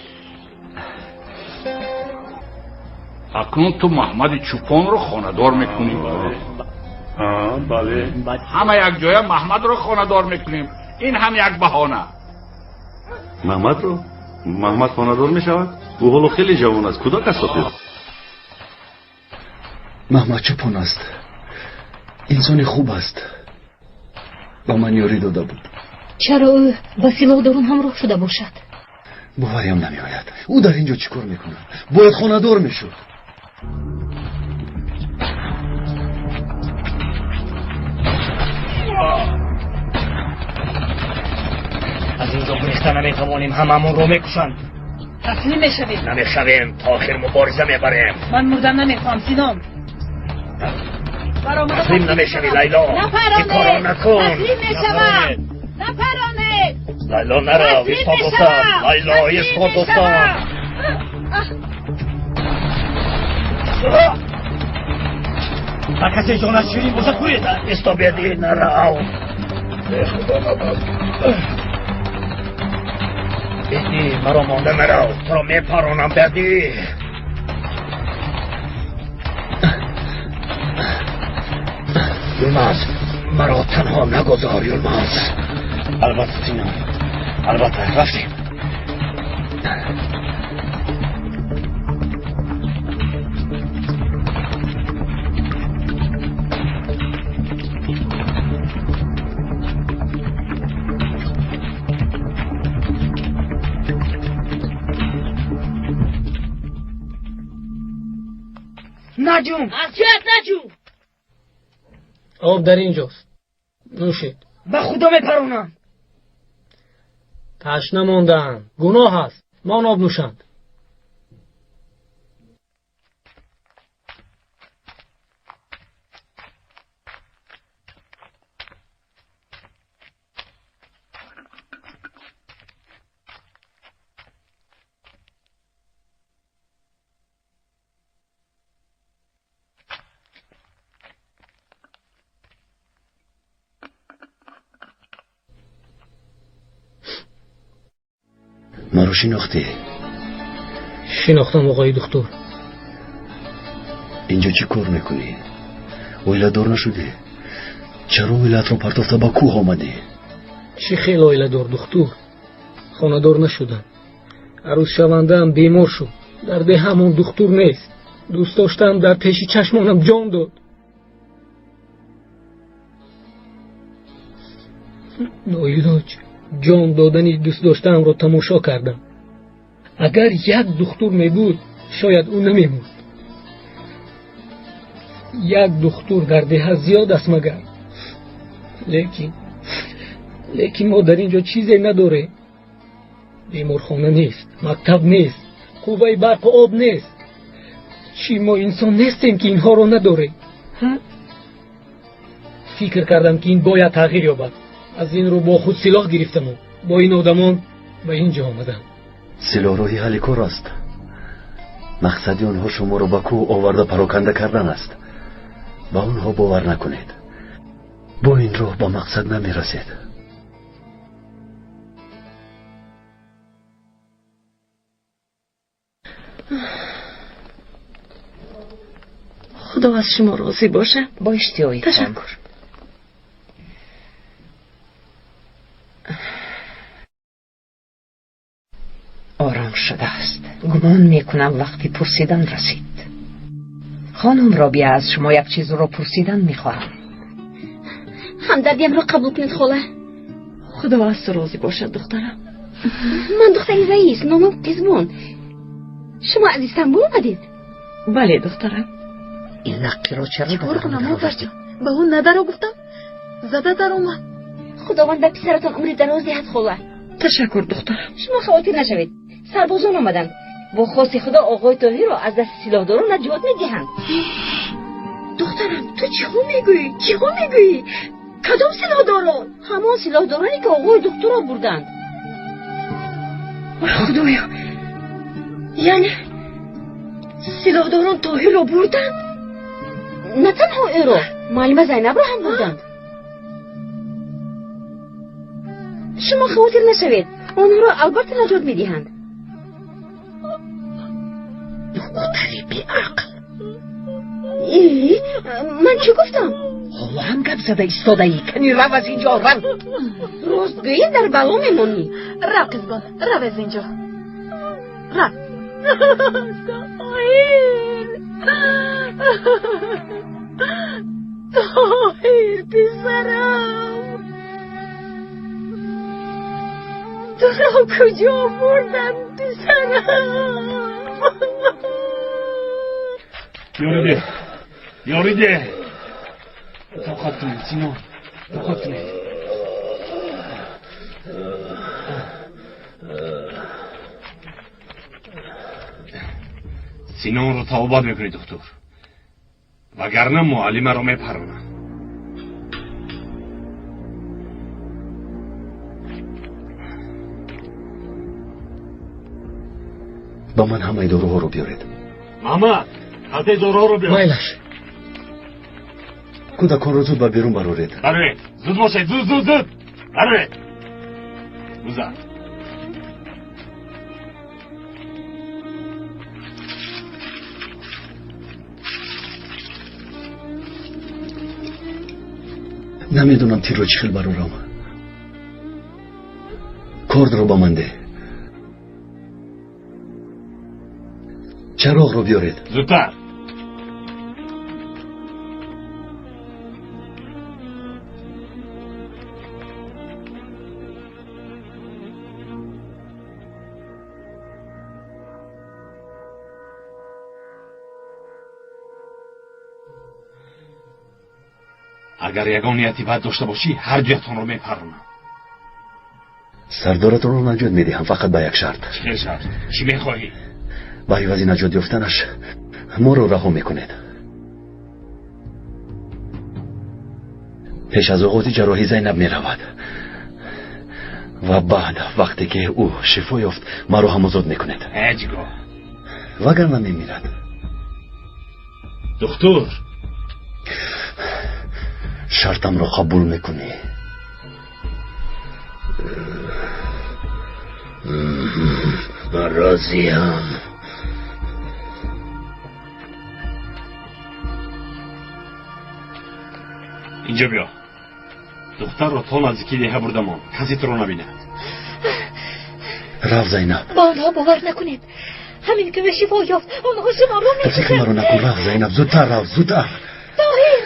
Акнун ту Маҳмади Чӯпонро хонадор мекунӣ. Бале. Ҳама якҷоя Маҳмадро хонадор мекунем. Ин ҳам як баҳона. Маҳмадро? Маҳмад хонадор мешавад? Ӯ ҳоло хеле ҷавон аст, кӯдак аст охир. Маҳмад Чӯпон аст. Инсони хуб аст. Ба ман ёрӣ дода буд. Чаро ӯ ба силоҳдорон ҳамроҳ шуда бошад? Бовариам намеояд. Ӯ дар ин ҷо чӣ кор мекунад? Бояд хонадор мешуд. Аз инҷо гурехта наметавонем, ҳамамонро мекушанд. Таслим мешавем. Намешавем, то охир мубориза мебарем. Ман мурдан намехоҳам, Синон. Таслим намешавӣ, Лайло. Ин корро накун. Таслим мешавам. Напаронед. Лайло, нарав, исто гуфтам. Лайло, исто гуфтам. Ба касе ҷонаш ширин бошад, гурезад. Исто, беди, нарав. Худо набад. Беди, маро монда нарав. Туро мепаронам, беди. Юлмаз, маро танҳо нагузор, Юлмаз. Албатта, Синон, албатта, рафтем. Наҷум! Аз ҷоят наҷум! Об дар ин ҷост. Нӯшед. Ба худо мепаронам. Ташна мондаанд. Гуноҳ аст. Мон об нӯшанд. Маро шинохтӣ? Шинохтам, оқои духтур. Инҷо чӣ кор мекунӣ? Оиладор нашудӣ? Чаро оилаатро партофта ба кӯҳ омадӣ? Чӣ хел оиладор, духтур? Хонадор нашудам. Арӯзшавандаам бемор шуд. Дар деҳамон духтур нест. Дӯст доштаам дар пеши чашмонам ҷон дод. Ноилоҷ ҷон додани дӯст доштаамро тамошо кардам. Агар як духтур мебуд, шояд ӯ намемурд. Як духтур дар деҳа зиёд аст магар. Лекин мо дар ин ҷо чизе надорем. Беморхона нест, мактаб нест, қувваи барқу об нест. Чӣ мо инсон нестем, ки инҳоро надорем? Фикр кардам, ки ин бояд тағйир ёбад. Аз ин рӯ бо худ силоҳ гирифтаму бо ин одамон ба ин ҷо омадам. Силоҳ роҳи ҳалли кор аст. Мақсади онҳо шуморо ба кӯҳ оварда пароканда кардан аст. Ба онҳо бовар накунед. Бо ин роҳ ба мақсад намерасед. Худо аз шумо розӣ бошад. Бо иштиҳои. Ташаккур. Ором шудааст. Гумон мекунам вақти пурсидан расид. Хонум Робия, аз шумо як чизро пурсидан мехоҳам. Ҳамдардиамро қабул кунед, хола. Худо аз ту розӣ бошад, духтарам. Ман духтари раис, номам Қизбон. Шумо аз Истанбул омадед? Бале, духтарам. Ин лаққиро чаро чикор кунам, модарҷон? Ба ӯ надаро гуфтам, зада даромад. Худованд ба писаратон умри дароз диҳад, хола. Ташаккур, духтарам. Шумо хавотир нашавед. Сарбозон омаданд. Бо хости худо оғои Тоҳирро аз дасти силоҳдорон наҷот медиҳанд. Духтарам, ту чиҳо мегӯӣ? Чиҳо мегӯӣ? Кадом силоҳдорон? Ҳамон силоҳдороне, ки оғои духтурро бурданд. Ой, худоё! Яъне силоҳдорон Тоҳирро бурданд? На танҳо ӯро, муаллима Зайнабро ҳам бурданд. Шумо хавотир нашавед, онҳоро албатта наҷот медиҳанд. Духтари беақл. Ман чӣ гуфтам? Ҳоло ҳам гап зада истодаӣ. Кани рав аз инҷо, рав. Рост гӯӣ, дар бало мемонӣ. Рав, Қизбон, рав аз инҷо. Рав. Тоҳир! Тоҳир, писарам! Туро куҷо бурданд, писарам? Ёриде, ёриде! Тоқат кунед, Сино, тоқат кунед. Синонро тавбат мекунӣ, духтур, вагарна муаллимаро мепаронам. Ба ман ҳамаи доруҳоро биёред. Мамад, ҳатаи доруҳоро биёр. Майлаш. Кӯдаконро зуд ба берун бароред. Бароед, зуд бошед, зуд, зуд, зуд. Бароед. Гузар. Намедонам тирро чӣ хел барорам. Кордро ба ман деҳ. Чароғро биёред. Зудтар. Агар ягон нияти бад дошта бошӣ, ҳар дуятонро мепаронам. Сардоратонро наҷот медиҳам, фақат ба як шарт. Чӣ шарт? Чӣ мехоҳӣ? Ба ивази наҷот ёфтанаш моро раҳо мекунед. Пеш аз оғози ҷарроҳӣ Зайнаб меравад ва баъд вақте ки ӯ шифо ёфт, маро ҳам озод мекунед. Ҳеҷ гоҳ. Вагарна мемирад. Духтур, шартамро қабул мекунӣ? Ман розиям. Инҷо биё. Духтарро то наздики деҳа бурдамон, касе туро набинад. Рав, Зайнаб. Ба онҳо бовар накунед. Ҳамин ки шифо ёфт, онҳо шуморо мекушанд. Фикр маро накун, рав, Зайнаб, зудтар рав, зудтар. Тоҳир!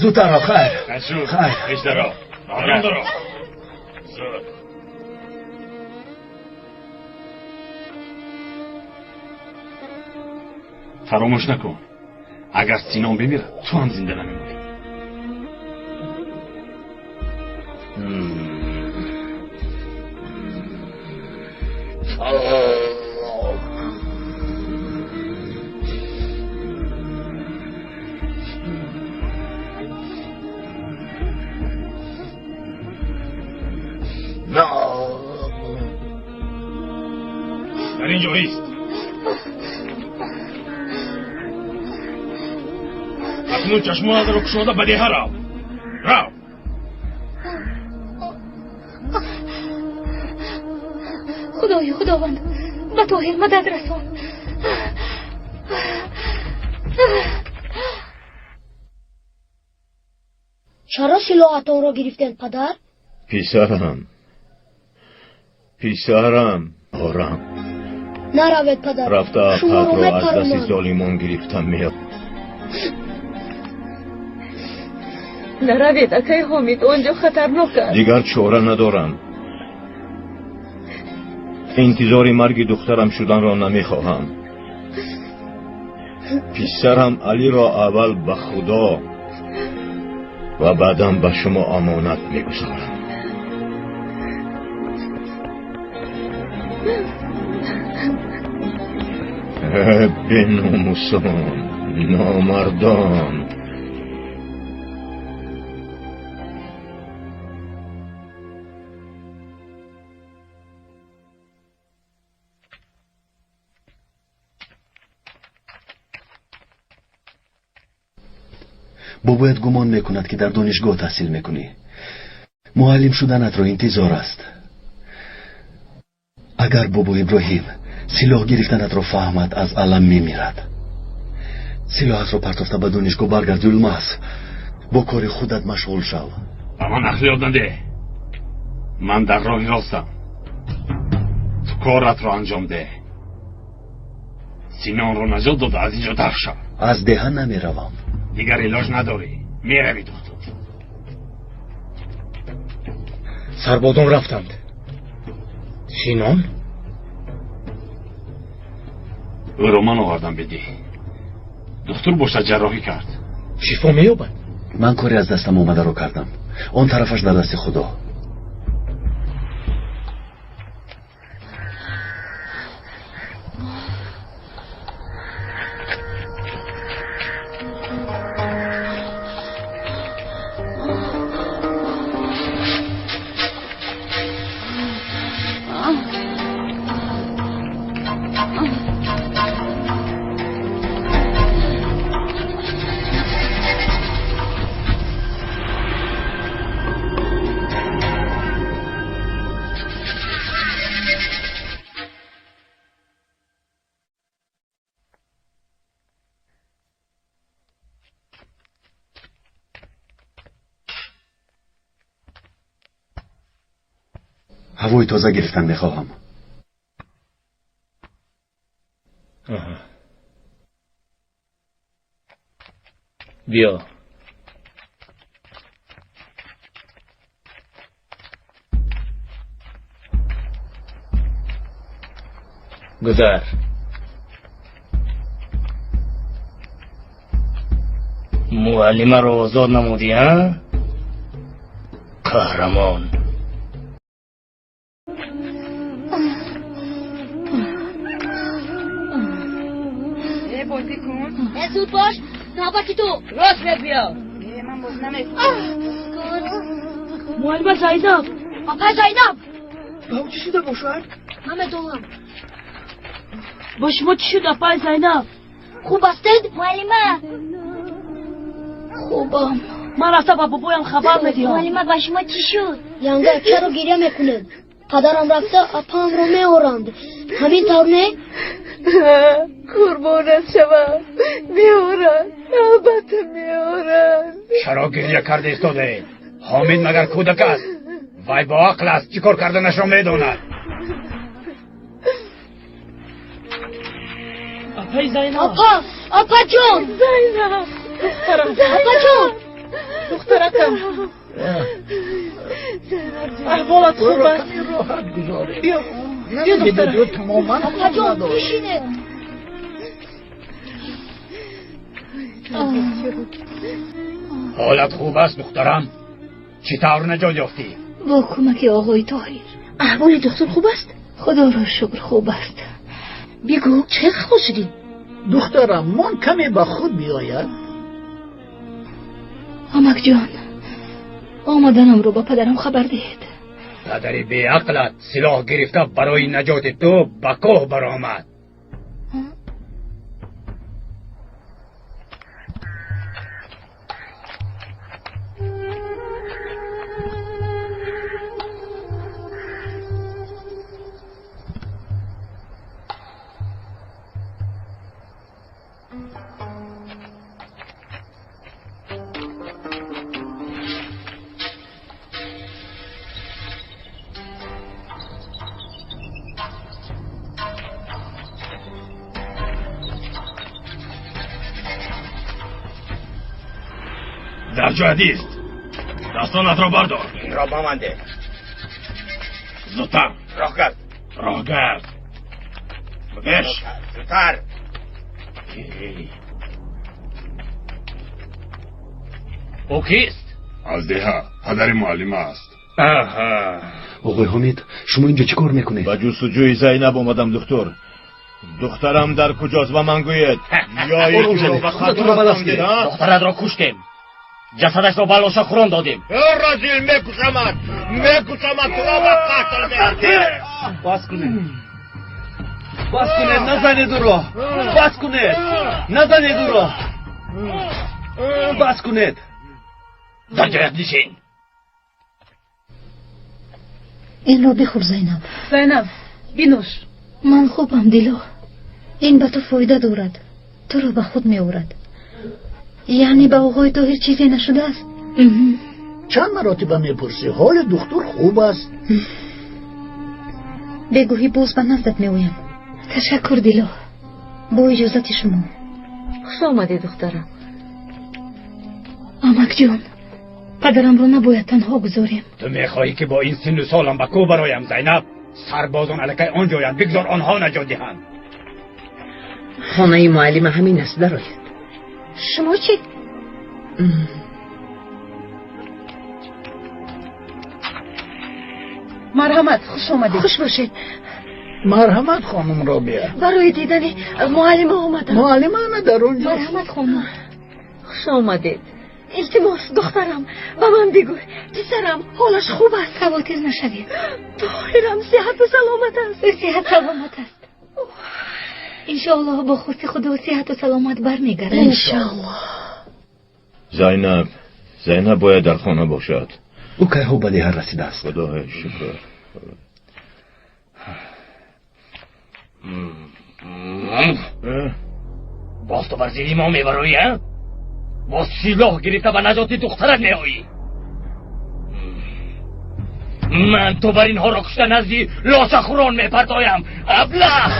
Зудтар рав, хайр. Нашуд. Хайр. Пеш даро. Барон, зуд. Фаромӯш накун, агар Синон бимирад, ту ҳам зинда намемонӣ. Дар ин ҷо ист. Акнун чашмонатро кушода ба деҳа рав. Рав. Худоё, Худованд, ба Тоҳир мадад расон. Чаро силоҳатонро гирифтед, падар? Писарам, писарам, орам. Наравед, падар. Рафта Шуморо апатро аз дасти мепаронам. золимон гирифта меоям. Наравед, акай Ҳомид, он ҷо хатарнок аст. Дигар чора надорам. Интизори марги духтарам шуданро намехоҳам. Писарам Алиро аввал ба Худо ва баъдан ба шумо амонат мегузорам. Беномусон, номардон. Бобоят гумон мекунад, ки дар донишгоҳ таҳсил мекунӣ. Муаллим шуданатро интизор аст. Агар бобо Иброҳим силоҳ гирифтанатро фаҳмад, аз алам мемирад. Силоҳатро партофта ба донишгоҳ баргард, Юлмаз. Бо кори худат машғул шав. Ба ман ақл ёд надеҳ. Ман дар роҳи ростам. Ту коратро анҷом деҳ. Синонро наҷот дода аз ин ҷо даф шав. Аз деҳа намеравам. Дигар илоҷ надорӣ. Меравӣ, духтур. Сарбозон рафтанд. Синон? Ӯро ман овардам бедӣ. Духтур бошад ҷарроҳӣ кард. Шифо меёбад? Ман коре аз дастам омадаро кардам. Он тарафаш дар дасти Худо. Ҳавои тоза гирифтан мехоҳам. Биё. Гузар. Муаллимаро озод намудӣ, а? Қаҳрамон. Бозӣ кун. Зуд бош, навбати ту. Рост мегӯям. Ман боз намекунам. Муаллима Зайнаб. Апай Зайнаб. Ба ӯ чӣ шуда бошад? Намедонам. Ба шумо чӣ шуд, апай Зайнаб? Хуб ҳастед, муаллима? Хубам. Ман рафта ба бобоям хабар медиҳам. Муаллима, ба шумо чӣ шуд? Янга, чаро гиря мекунед? Падарам рафта апаамро меоранд. Ҳамин тавр не? Қурбонат шавам, меоранд, албатта меоранд. Чаро гиря карда истодаед? Ҳомид магар кӯдак аст? Вай бо ақл аст, чӣ кор карданашро медонад. Апай Зайнаб. Апа, апаҷон. Зайнаб, духтарам. Апаҷон. Духтаракам. Аҳволат хуб аст? Каме роҳат гузоред. Биё, биё Намебинед, духтарам. ӯ тамоман ҳол Апаҷон, надорад. бишинед. Ҳолат хуб аст, духтарам? Чӣ тавр наҷот ёфтӣ? Бо кӯмаки оғои Тоҳир. Аҳволи духтур хуб аст? Худоро шукр, хуб аст. Бигӯ, чӣ хел шудӣ? Духтарам, мон каме ба худ биёяд. Амакҷон, омаданамро ба падарам хабар диҳед. Падари беақлат силоҳ гирифта барои наҷоти ту ба кӯҳ баромад. Дар ҷоят ист. Дастонатро бардор. Инро ба ман деҳ. Зудтар. Роҳ гард. Роҳ гард. Беш. Зудтар. Ӯ кист? Аз деҳа, падари муаллима аст. Аҳа. Оғои Ҳомид, шумо инҷо чӣ кор мекунед? Ба ҷустуҷӯи Зайнаб омадам, духтур. Духтарам дар куҷост, ба ман гӯед? Ё Ором ин шавед, ба худатонро ба даст гиред. Духтаратро куштем, ҷасадашро ба лошахӯрон додем. Э, разил, мекушамат, мекушамат, туро ба қатл мерасонам. Бас кунед, бас кунед, назанед ӯро, бас кунед, назанед ӯро, бас кунед. Дар ҷоят нишин. Инро бихӯр, Зайнаб. Зайнаб, бинӯш. Ман хубам, Дило. Ин ба ту фоида дорад, туро ба худ меорад. Яъне ба оғои Тоҳир чизе нашудааст? Чанд маротиба мепурсӣ, ҳоли духтур хуб аст. Бегоҳӣ боз ба наздат меоям. Ташаккур, Дило. Бо иҷозати шумо. Хуш омадӣ, духтарам. Амакҷон, падарамро набояд танҳо гузорем. Ту мехоҳӣ ки бо ин синну солам ба кӯҳ бароям, Зайнаб? Сарбозон аллакай он ҷоянд, бигзор онҳо наҷот диҳанд. Хонаи муаллима ҳамин аст, дароед. Шумо чӣ? Марҳамат, хуш омадед. Хуш бошед. Марҳамат, хонум Робия. Барои дидани муаллима омадам. Муаллима ана дар он ҷо. Марҳамат, хонум. Хуш омадед. Илтимос, духтарам, ба ман бигӯ, писарам ҳолаш хуб аст? Хавотир нашавед. Тоҳирам сиҳату саломат аст? Ӯ сиҳат саломат аст. Иншоаллоҳ, бо хости Худо сиҳату саломат бармегардад. Иншоаллоҳ. Зайнаб, Зайнаб бояд дар хона бошад. Ӯ кайҳо ба деҳа расидааст. Худоё шукр. Боз ту бар зидди мо мебароӣ, а? Боз силоҳ гирифта ба наҷоти духтарат меоӣ? Ман ту бар инҳоро кушта назди лошахӯрон мепартоям, аблаҳ.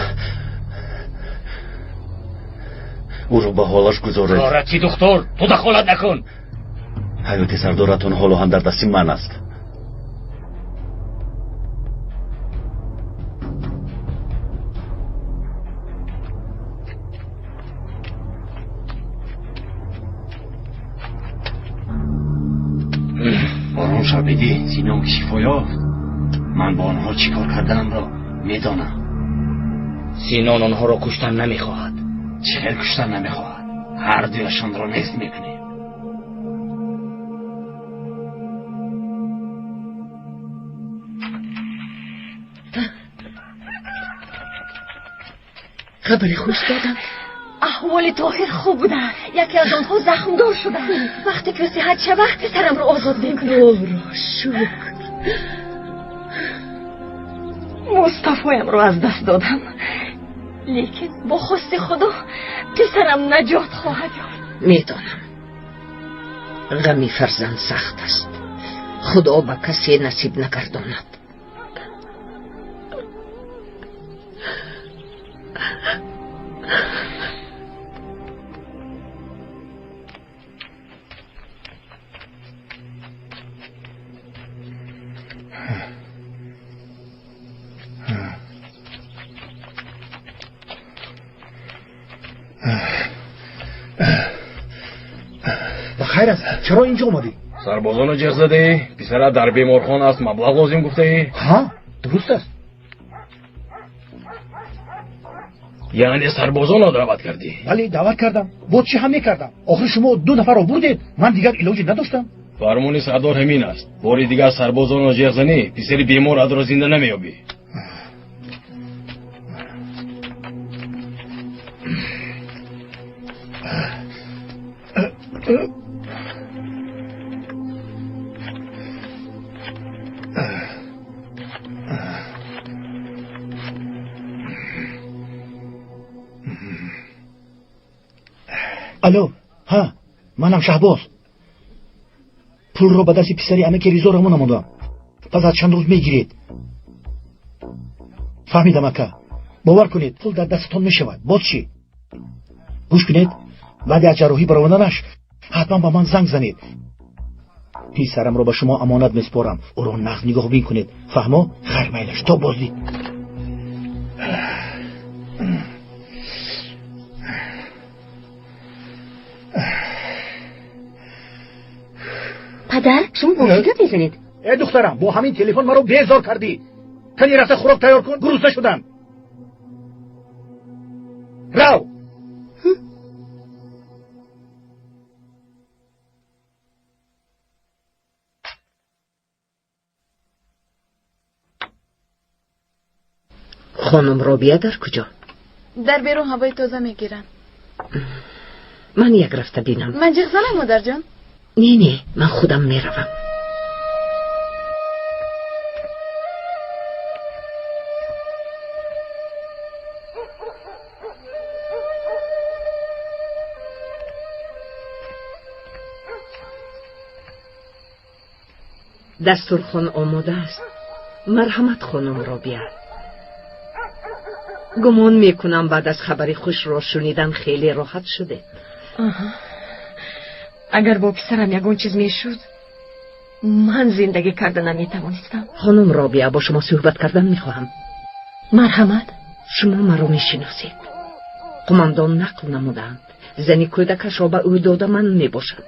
Ӯро ба ҳолаш гузоред. Корат чӣ, духтур? Ту дахолат накун. Ҳаёти сардоратон ҳоло ҳам дар дасти ман аст. Ором шав, Бедӣ. Синон ки шифо ёфт, ман бо онҳо чӣ кор карданамро медонам. Синон онҳоро куштан намехоҳад. Чӣ хел куштан намехоҳад? Ҳар дуяшонро нест мекунем. Хабари хуш доданд. Аҳволи Тоҳир хуб будааст. Яке аз онҳо захмдор шудааст. Вақте ки сиҳат шавад, писарамро озод мекунад. Худоро шукр. Мустафоямро аз даст додам, лекин бо хости Худо писарам наҷот хоҳад ёфт. Медонам, ғами фарзанд сахт аст. Худо ба касе насиб нагардонад. Хайр аст, чаро инҷо омадӣ? Сарбозонро ҷеғ задаӣ, писарат дар беморхона аст, маблағ лозим гуфтаӣ. Ҳа, дуруст аст. Яъне сарбозонро даъват кардӣ? Бале, даъват кардам. Боз чӣ ҳам мекардам? Охир шумо 2 нафарро бурдед, ман дигар илоҷе надоштам. Фармони сардор ҳамин аст. Бори дигар сарбозонро ҷеғ занӣ, писари беморатро зинда намеёбӣ. Алло, ҳа, манам Шаҳбоз. Пулро ба дасти писари амаки Ризо равона намудам. Пас аз чанд рӯз мегиред. Фаҳмидам, ака. Бовар кунед, пул дар дастатон мешавад. Боз чӣ? Гӯш кунед, баъди аз ҷарроҳӣ баромаданаш ҳатман ба ман занг занед. Писарамро ба шумо амонат месупорам. Ӯро нағз нигоҳбин кунед. Фаҳмо? Хайр, майлаш, то боздид. Падар, шумо бо кӣ гап мезанед? Э духтарам, бо ҳамин телефон маро безор кардӣ. Кани рафта хӯрок тайёр кун, гурусна шудам. Рав! Хонум Робия дар куҷо? Дар берун ҳавои тоза мегирам. Ман як рафта бинам. Ман ҷеғ занам, модарҷон? Не, не, ман худам меравам. Дастурхон омода аст. Марҳамат, хонум Робия. Гумон мекунам баъд аз хабари хушро шунидан хеле роҳат шудед. Агар бо писарам ягон чиз мешуд, ман зиндагӣ карда наметавонистам. Хонум Робия, бо шумо суҳбат кардан мехоҳам. Марҳамат. Шумо маро мешиносед. Қумондон нақл намуданд. Зани кӯдакашро ба ӯ дода ман мебошам.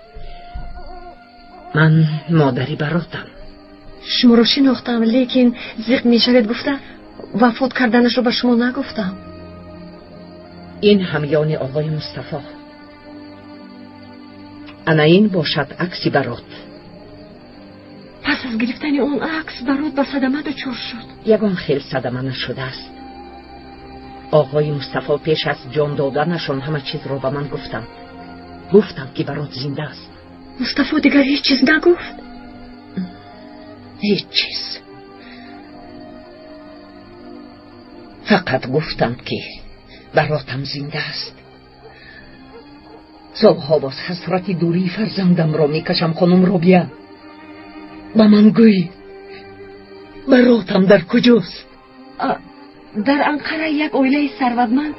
Ман модари баротам. Шуморо шинохтам, лекин зиқ мешавед гуфта вафот карданашро ба шумо нагуфтам. Ин ҳамёни оғои Мустафо. Ана ин бошад акси Барот. Пас аз гирифтани он акс Барот ба садама дучор шуд. Ягон хел садама нашудааст. Оғои Мустафо пеш аз ҷон доданашон ҳама чизро ба ман гуфтанд. Гуфтанд, ки Барот зинда аст. Мустафо дигар ҳеҷ чиз нагуфт? Ҳеҷ чиз. Фақат гуфтанд, ки Баротам зинда аст. Солҳо боз ҳасрати дурии фарзандамро мекашам, хонум Робия. Ба ман гӯед, Баротам дар куҷост? Дар Анқара як оилаи сарватманд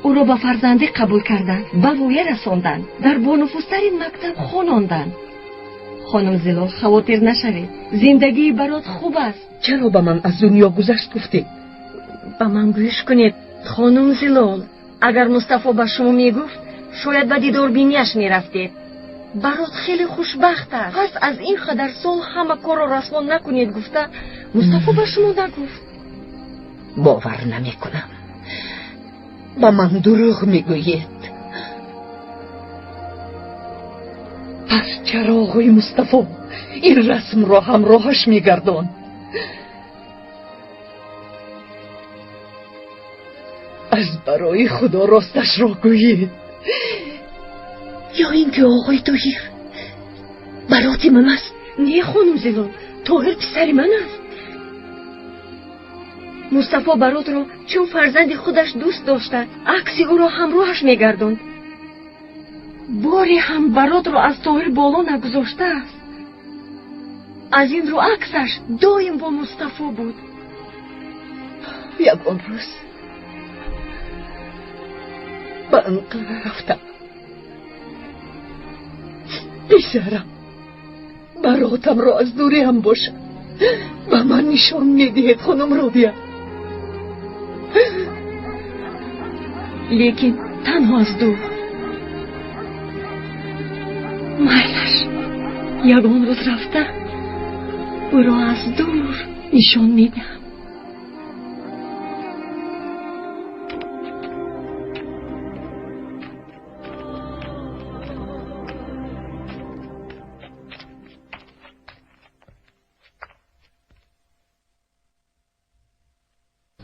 ӯро ба фарзандӣ қабул карданд, ба воя расонданд, дар бонуфузтарин мактаб хононданд. Хонум Зилол, хавотир нашавед, зиндагии Барот хуб аст. Чаро ба ман аз дунё гузашт гуфтед? Ба ман гӯш кунед, хонум Зилол, агар Мустафо ба шумо мегуфт, шояд ба дидорбинияш мерафтед. Барот хеле хушбахт аст. Пас аз ин қадар сол ҳама корро расво накунед гуфта, Мустафо ба шумо нагуфт. Бовар намекунам. Ба ман дурӯғ мегӯед. Пас чаро оғои Мустафо ин расмро ҳамроҳаш мегардонд? Аз барои Худо росташро гӯед. Ё ин ки оғои Тоҳир бароти ман аст? Не, хонум Зилол, Тоҳир писари ман аст. Мустафо Баротро чун фарзанди худаш дӯст дошта, акси ӯро ҳамроҳаш мегардонд. Боре ҳам Баротро аз Тоҳир боло нагузоштааст. Аз ин рӯ аксаш доим бо Мустафо буд. Ягон рӯз ба Анқара рафтам. Писарам Баротамро аз дурӣ ҳам бошад ба ман нишон медиҳед, хонум Робия. Лекин танҳо аз дур. Майлаш. Ягон рӯз рафта ӯро аз дур нишон медиҳам.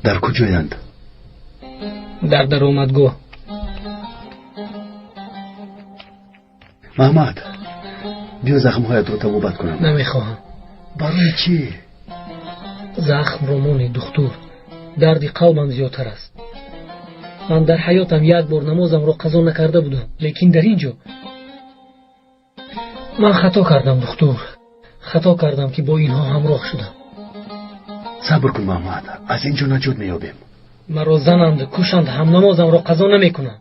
Дар куҷоянд? Дар даромадгоҳ. Маҳмад, биё захмҳоятро табобат кунам. Намехоҳам. Барои чӣ? Захмро монед, духтур. Дарди қалбам зиёдтар аст. Ман дар ҳаётам як бор намозамро қазо накарда будам, лекин дар ин ҷо ман хато кардам, духтур. Хато кардам, ки бо инҳо ҳамроҳ шудам. Сабр кун, Маҳмад, аз ин ҷо наҷот меёбем. Маро зананд, кушанд, ҳам намозамро қазо намекунам.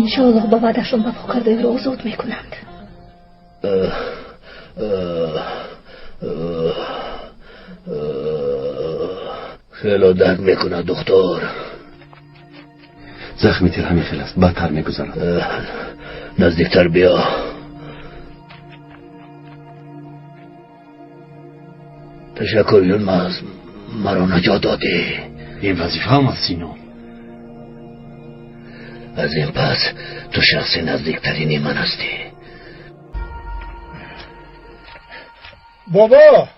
Иншоаллоҳ ба ваъдашон вафо карда ӯро озод мекунанд. Хело дард мекунад, духтур. Захми тир ҳамин хел аст, бадтар мегузарад. Наздиктар биё. Ташаккур, Юлмаз, маро наҷот додӣ. Ин вазифаам аст, Сино. Аз ин пас ту шахси наздиктарини ман ҳастӣ. Бобо!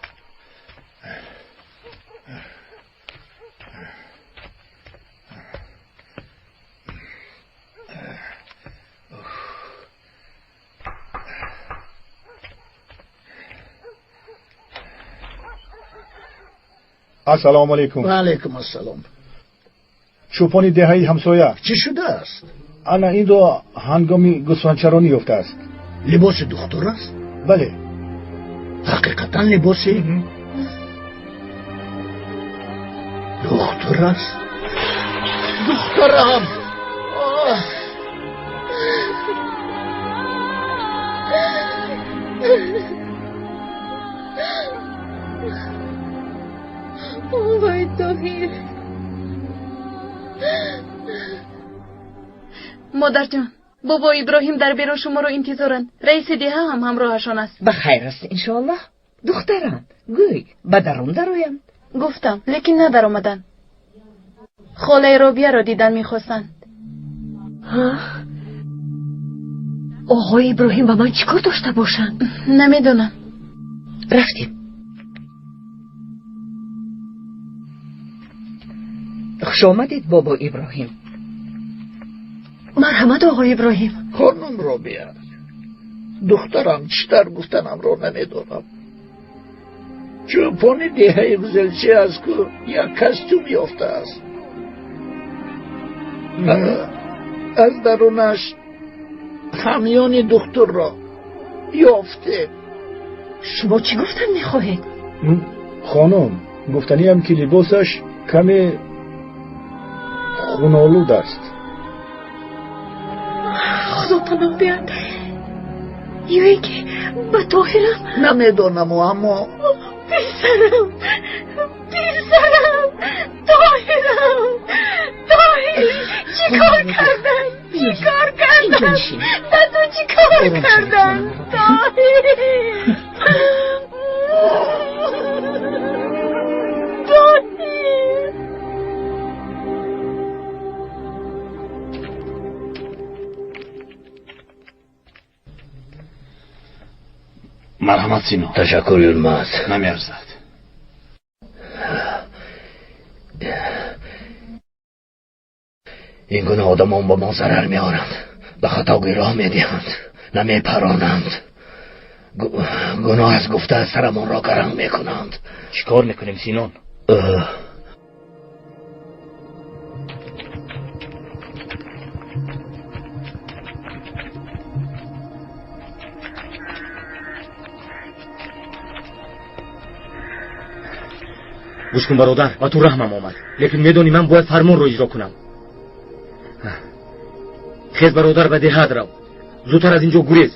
Ассалому алайкум. Ва алайкум ассалом. Чӯпони деҳаи ҳамсоя. Чӣ шудааст? Ана инро ҳангоми гӯсфандчаронӣ ёфтааст. Либоси духтур аст? Бале. Ҳақиқатан либоси духтур аст? Духтарам! Вой, Тоҳир! Модарҷон, бобо Иброҳим дар берун шуморо интизоранд. Раиси деҳа ҳам ҳамроҳашон аст. Ба хайр аст, иншоаллоҳ. Духтарам, гӯй, ба дарун дароянд. Гуфтам, лекин надаромаданд. Холаи Робияро дидан мехостанд. Оғои Иброҳим ба ман чӣ кор дошта бошанд? Намедонам. Рафтем. Хуш омадед, бобо Иброҳим. Марҳамат, оғои Иброҳим. Хонум Робия, духтарам чӣ тавр гуфтанамро намедонам. Чӯпони деҳаи Ғизелчӣ аз кӯ як костюм ёфтааст. Аз дарунаш ҳамёни духтурро ёфтем. Шумо чӣ гуфтан мехоҳед? Хонум, гуфтаниам ки либосаш каме хунолуд аст. Худо паноҳ диҳад. Ё ин ки ба Тоҳирам? Намедонам, аммо писарам, писарам, Тоҳирам, Тоҳир, чӣ кор кардам? Чӣ кор кардам? Ба ту чӣ кор кардам? Тоҳир! Тоҳир! Марҳамат, Сино. Ташаккур, Юлмаз. Намеарзад. Ин гуна одамон ба мо зарар меоранд, ба хатогӣ роҳ медиҳанд, намепаронанд. Гуноҳ аз гуфта сарамонро гаранг мекунанд. Чӣ кор мекунем, Синон? Гӯш кун, бародар, ба ту раҳмам омад, лекин медонӣ ман бояд фармонро иҷро кунам. Хез бародар, ба деҳат рав. Зудтар аз ин ҷо гурез.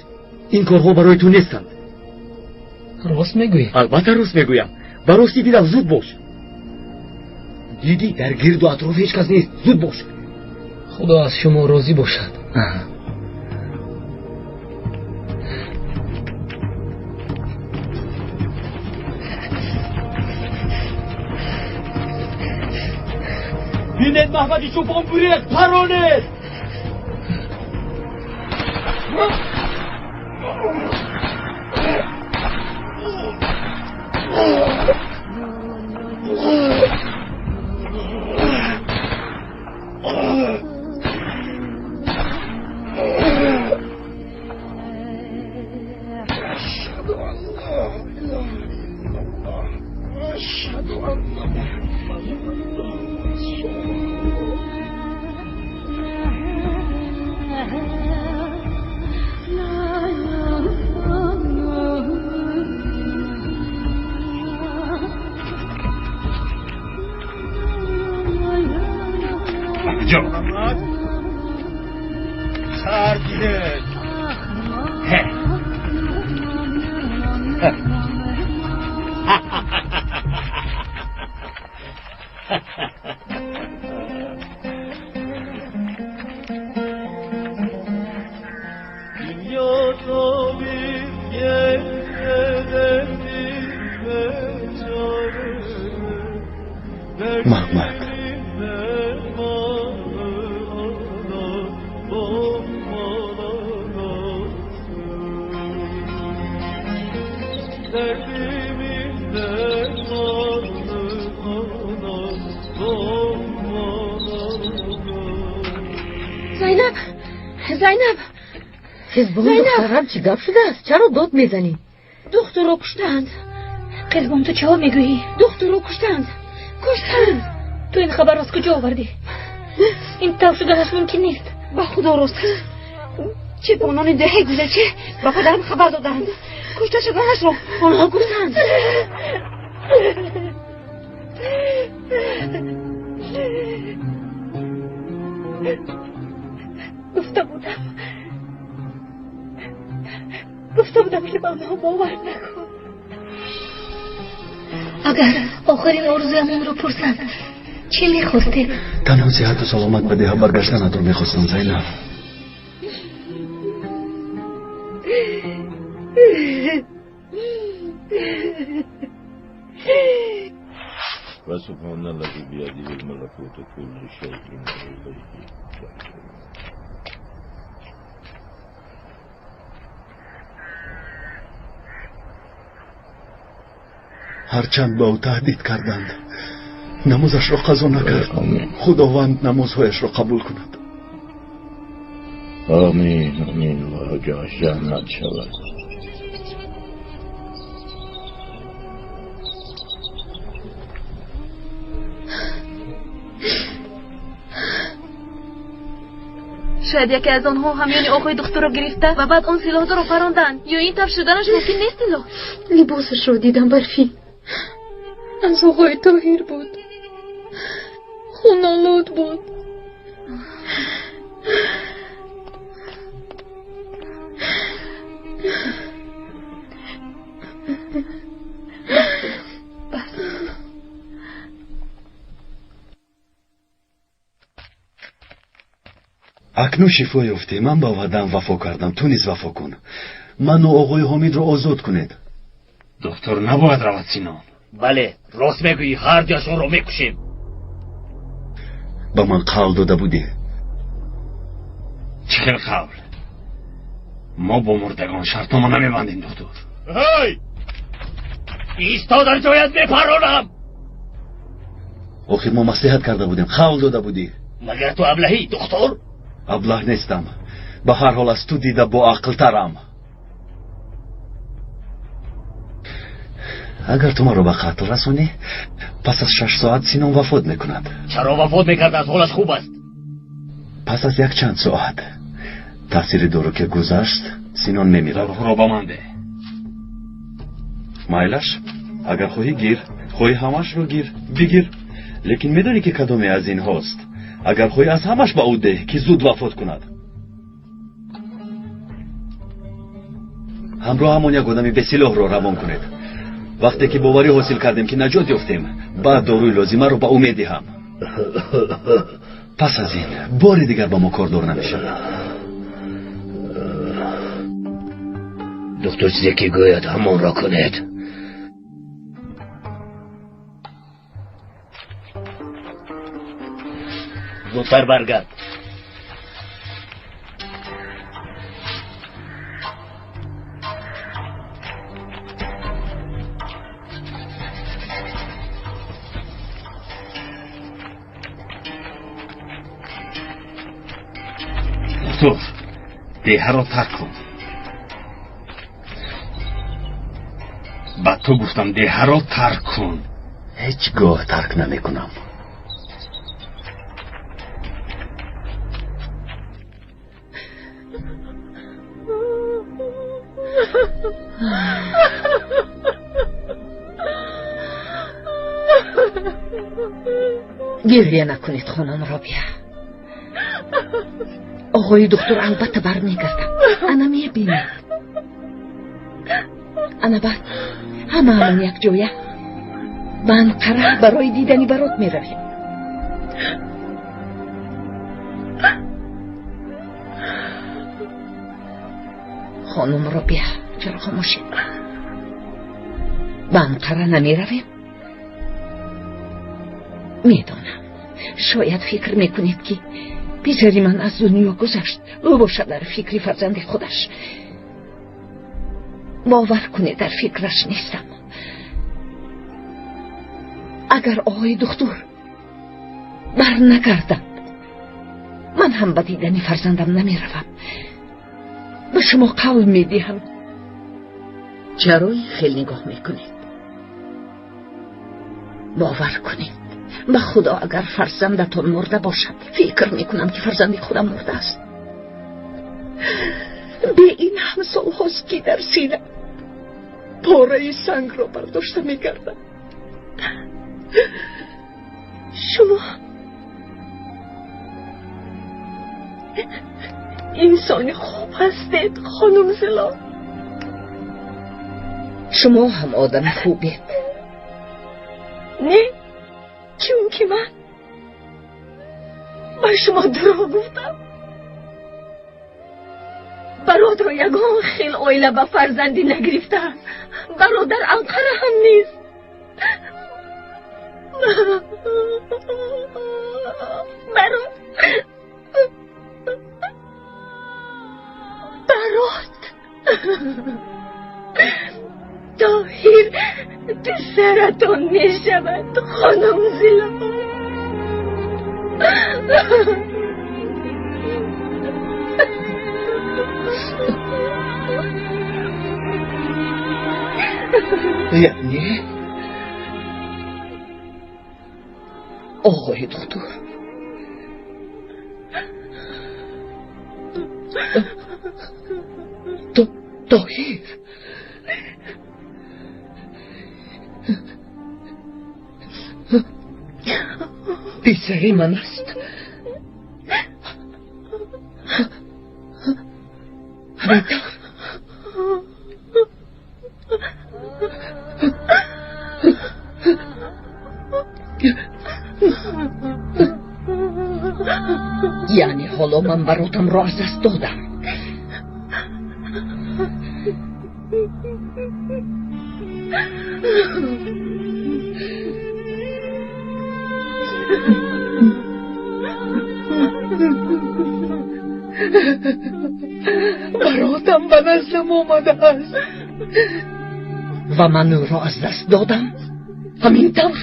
Ин корҳо барои ту нестанд. Рост мегӯӣ? Албатта рост мегӯям. Ба ростӣ дидам, зуд бош. Дидӣ, дар гирду атроф ҳеҷ кас нест. Зуд бош. Худо аз шумо розӣ бошад. Бинед, Маҳмади чӯпон гурехт, паронед! Маҳмад, Зайнаб, Зайнаб. Хизбон, духтарам, чӣ гап шудааст? Чаро дод мезанӣ? Духтурро куштаанд. Қизбон, ту чаҳо мегӯӣ? Духтурро куштаанд, куштаанд. Ту ин хабарро аз куҷо овардӣ? Ин тавр шуданаш мумкин нест. Ба худо рост аст. Чӯпонони деҳаи Гузачӣ ба падарам хабар додаанд. Кушта шуданашро онҳо гуфтанд. Гуфта будам, гуфта будам, ки ба онҳо бовар накун. Агар охирин орзуямонро пурсанд, чӣ мехостед? Танҳо сиҳату саломат ба деҳа баргаштанатро мехостам, Зайнаб. وسبحان الذي بيده الملكوت كل شيء وإليه ترجعون. Ҳарчанд ба ӯ таҳдид карданд, намозашро қазо накард. Худованд намозҳояшро қабул кунад. Омин, омин, ва ҷояш ҷаннат шавад. Шояд яке аз онҳо ҳамёни оғои духтурро гирифта ва баъд он силоҳдорро паронданд. Ё ин тавр шуданаш мумкин нест, Зилол? Либосашро дидам, барфӣ. Аз оғои Тоҳир буд. Хунолуд буд. Бас. Акнун шифо ёфтӣ. Ман ба ваъдаам вафо кардам, ту низ вафо кун. Ману оғои Ҳомидро озод кунед. Доктор набояд равад, Синон. Бале, рост мегӯӣ, ҳар дуяшонро мекушем. Ба ман қавл дода будӣ. Чӣ хел қавл? Мо бо мурдагон шартнома намебандем, доктор. Ҳей! Исто дар ҷоят, мепаронам. Охир мо маслиҳат карда будем, қавл дода будӣ. Магар ту аблаҳӣ, доктор? Аблаҳ нестам. Ба ҳар ҳол аз ту дида боақлтарам. Агар ту маро ба қатл расонӣ, пас аз 6 соат Синон вафот мекунад. Чаро вафот мекард? Аз ҳолаш хуб аст. Пас аз якчанд соат таъсири дору ки гузашт, Синон мемирад. Доруҳоро ба ман деҳ. Майлаш, агар хоҳӣ гир, хоҳӣ ҳамашро гир, бигир. Лекин медонӣ ки кадоме аз инҳост? Агар хоҳӣ аз ҳамаш ба ӯ деҳ, ки зуд вафот кунад. Ҳамроҳамон як одами бесилоҳро равон кунед. Вақте ки боварӣ ҳосил кардем, ки наҷот ёфтем, баъд доруи лозимаро ба ӯ медиҳам. Пас аз ин бори дигар ба мо кордор намешавад. Доктор чизе ки гӯяд, ҳамонро кунед. Зудтар баргард. Доктор, деҳаро тарк кун. Ба ту гуфтам, деҳаро тарк кун. Ҳеҷ гоҳ тарк намекунам. Гирья накунед, хонум Робия. Оғои духтур албатта бармегардад. Ана мебинед. Ана баъд ҳамаамон якҷоя ба Анқара барои дидани Барот меравем. Хонум Робия, чаро хомӯшед? Ба Анқара намеравем? Медонам, шояд фикр мекунед, ки писари ман аз дунё гузашт, ӯ бошад дар фикри фарзанди худаш. Бовар кунед, дар фикраш нестам. Агар оғои духтур барнагардад, ман ҳам ба дидани фарзандам намеравам. Ба шумо қавл медиҳам. Чаро ин хел нигоҳ мекунед? Бовар кунед, ба Худо, агар фарзандатон мурда бошад, фикр мекунам, ки фарзанди худам мурдааст. Бе ин ҳам солҳост, ки дар сина пораи сангро бардошта мегардам. Шумо инсони хуб ҳастед, хонум Зилол. Шумо ҳам одами хубед. Не, чунки ман ба шумо дурӯғ гуфтам. Баротро ягон хел оила ба фарзандӣ нагирифтааст. Барот дар Анқара ҳам нест. Барот, Барот, Тоҳир писаратон мешавад, хонум Зилол. Яъне оғои духтур Тоҳир писари ман аст. Ҳамин тавр? Яъне ҳоло ман Баротамро аз даст додам. Баротам ба наздам омадааст ва ман ӯро аз даст додам. Ҳамин тавр?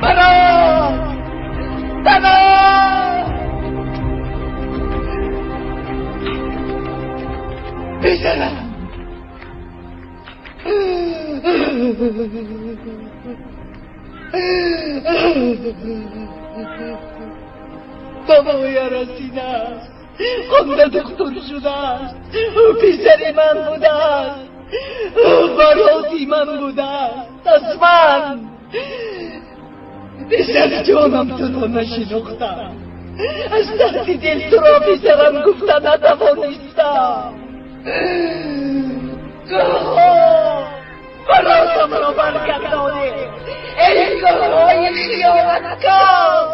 Барот! Барот! Писарам! Бобоя расидааст, хонда духтур шудааст. Ӯ писари ман будааст, ӯ бароти ман будааст. Аз ман писарҷонам туро нашинохтам, аз таҳти дил туро писарам гуфта натавонистам. Кӯҳҳо, баротамро баргардонед! Эй кӯҳҳои хиёнаткор,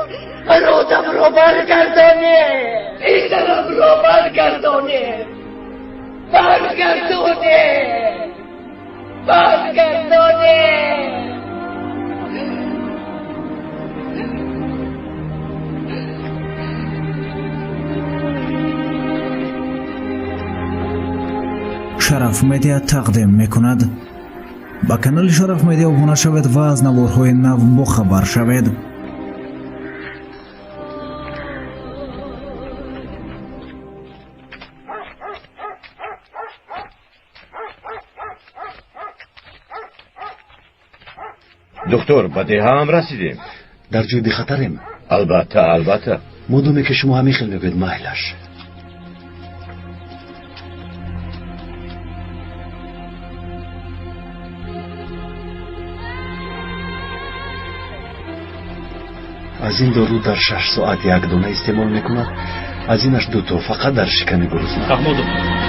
баротамро баргардонед! Писарамро баргардонед! Баргардонед! Баргардонед! Шараф Медиа тақдим мекунад. Ба канали Шараф Медиа обуна шавед ва аз наворҳои нав бохабар шавед. Духтур, ба деҳа ҳам расидем. Дар ҷои бехатарем? Албатта, албатта. Модоме ки шумо ҳамин хел мегӯед, майлаш. Аз ин дору дар 6 соат як дона истеъмол мекунад, аз инаш дуто, фақат дар шиками гурусна. Фаҳмо, доктор.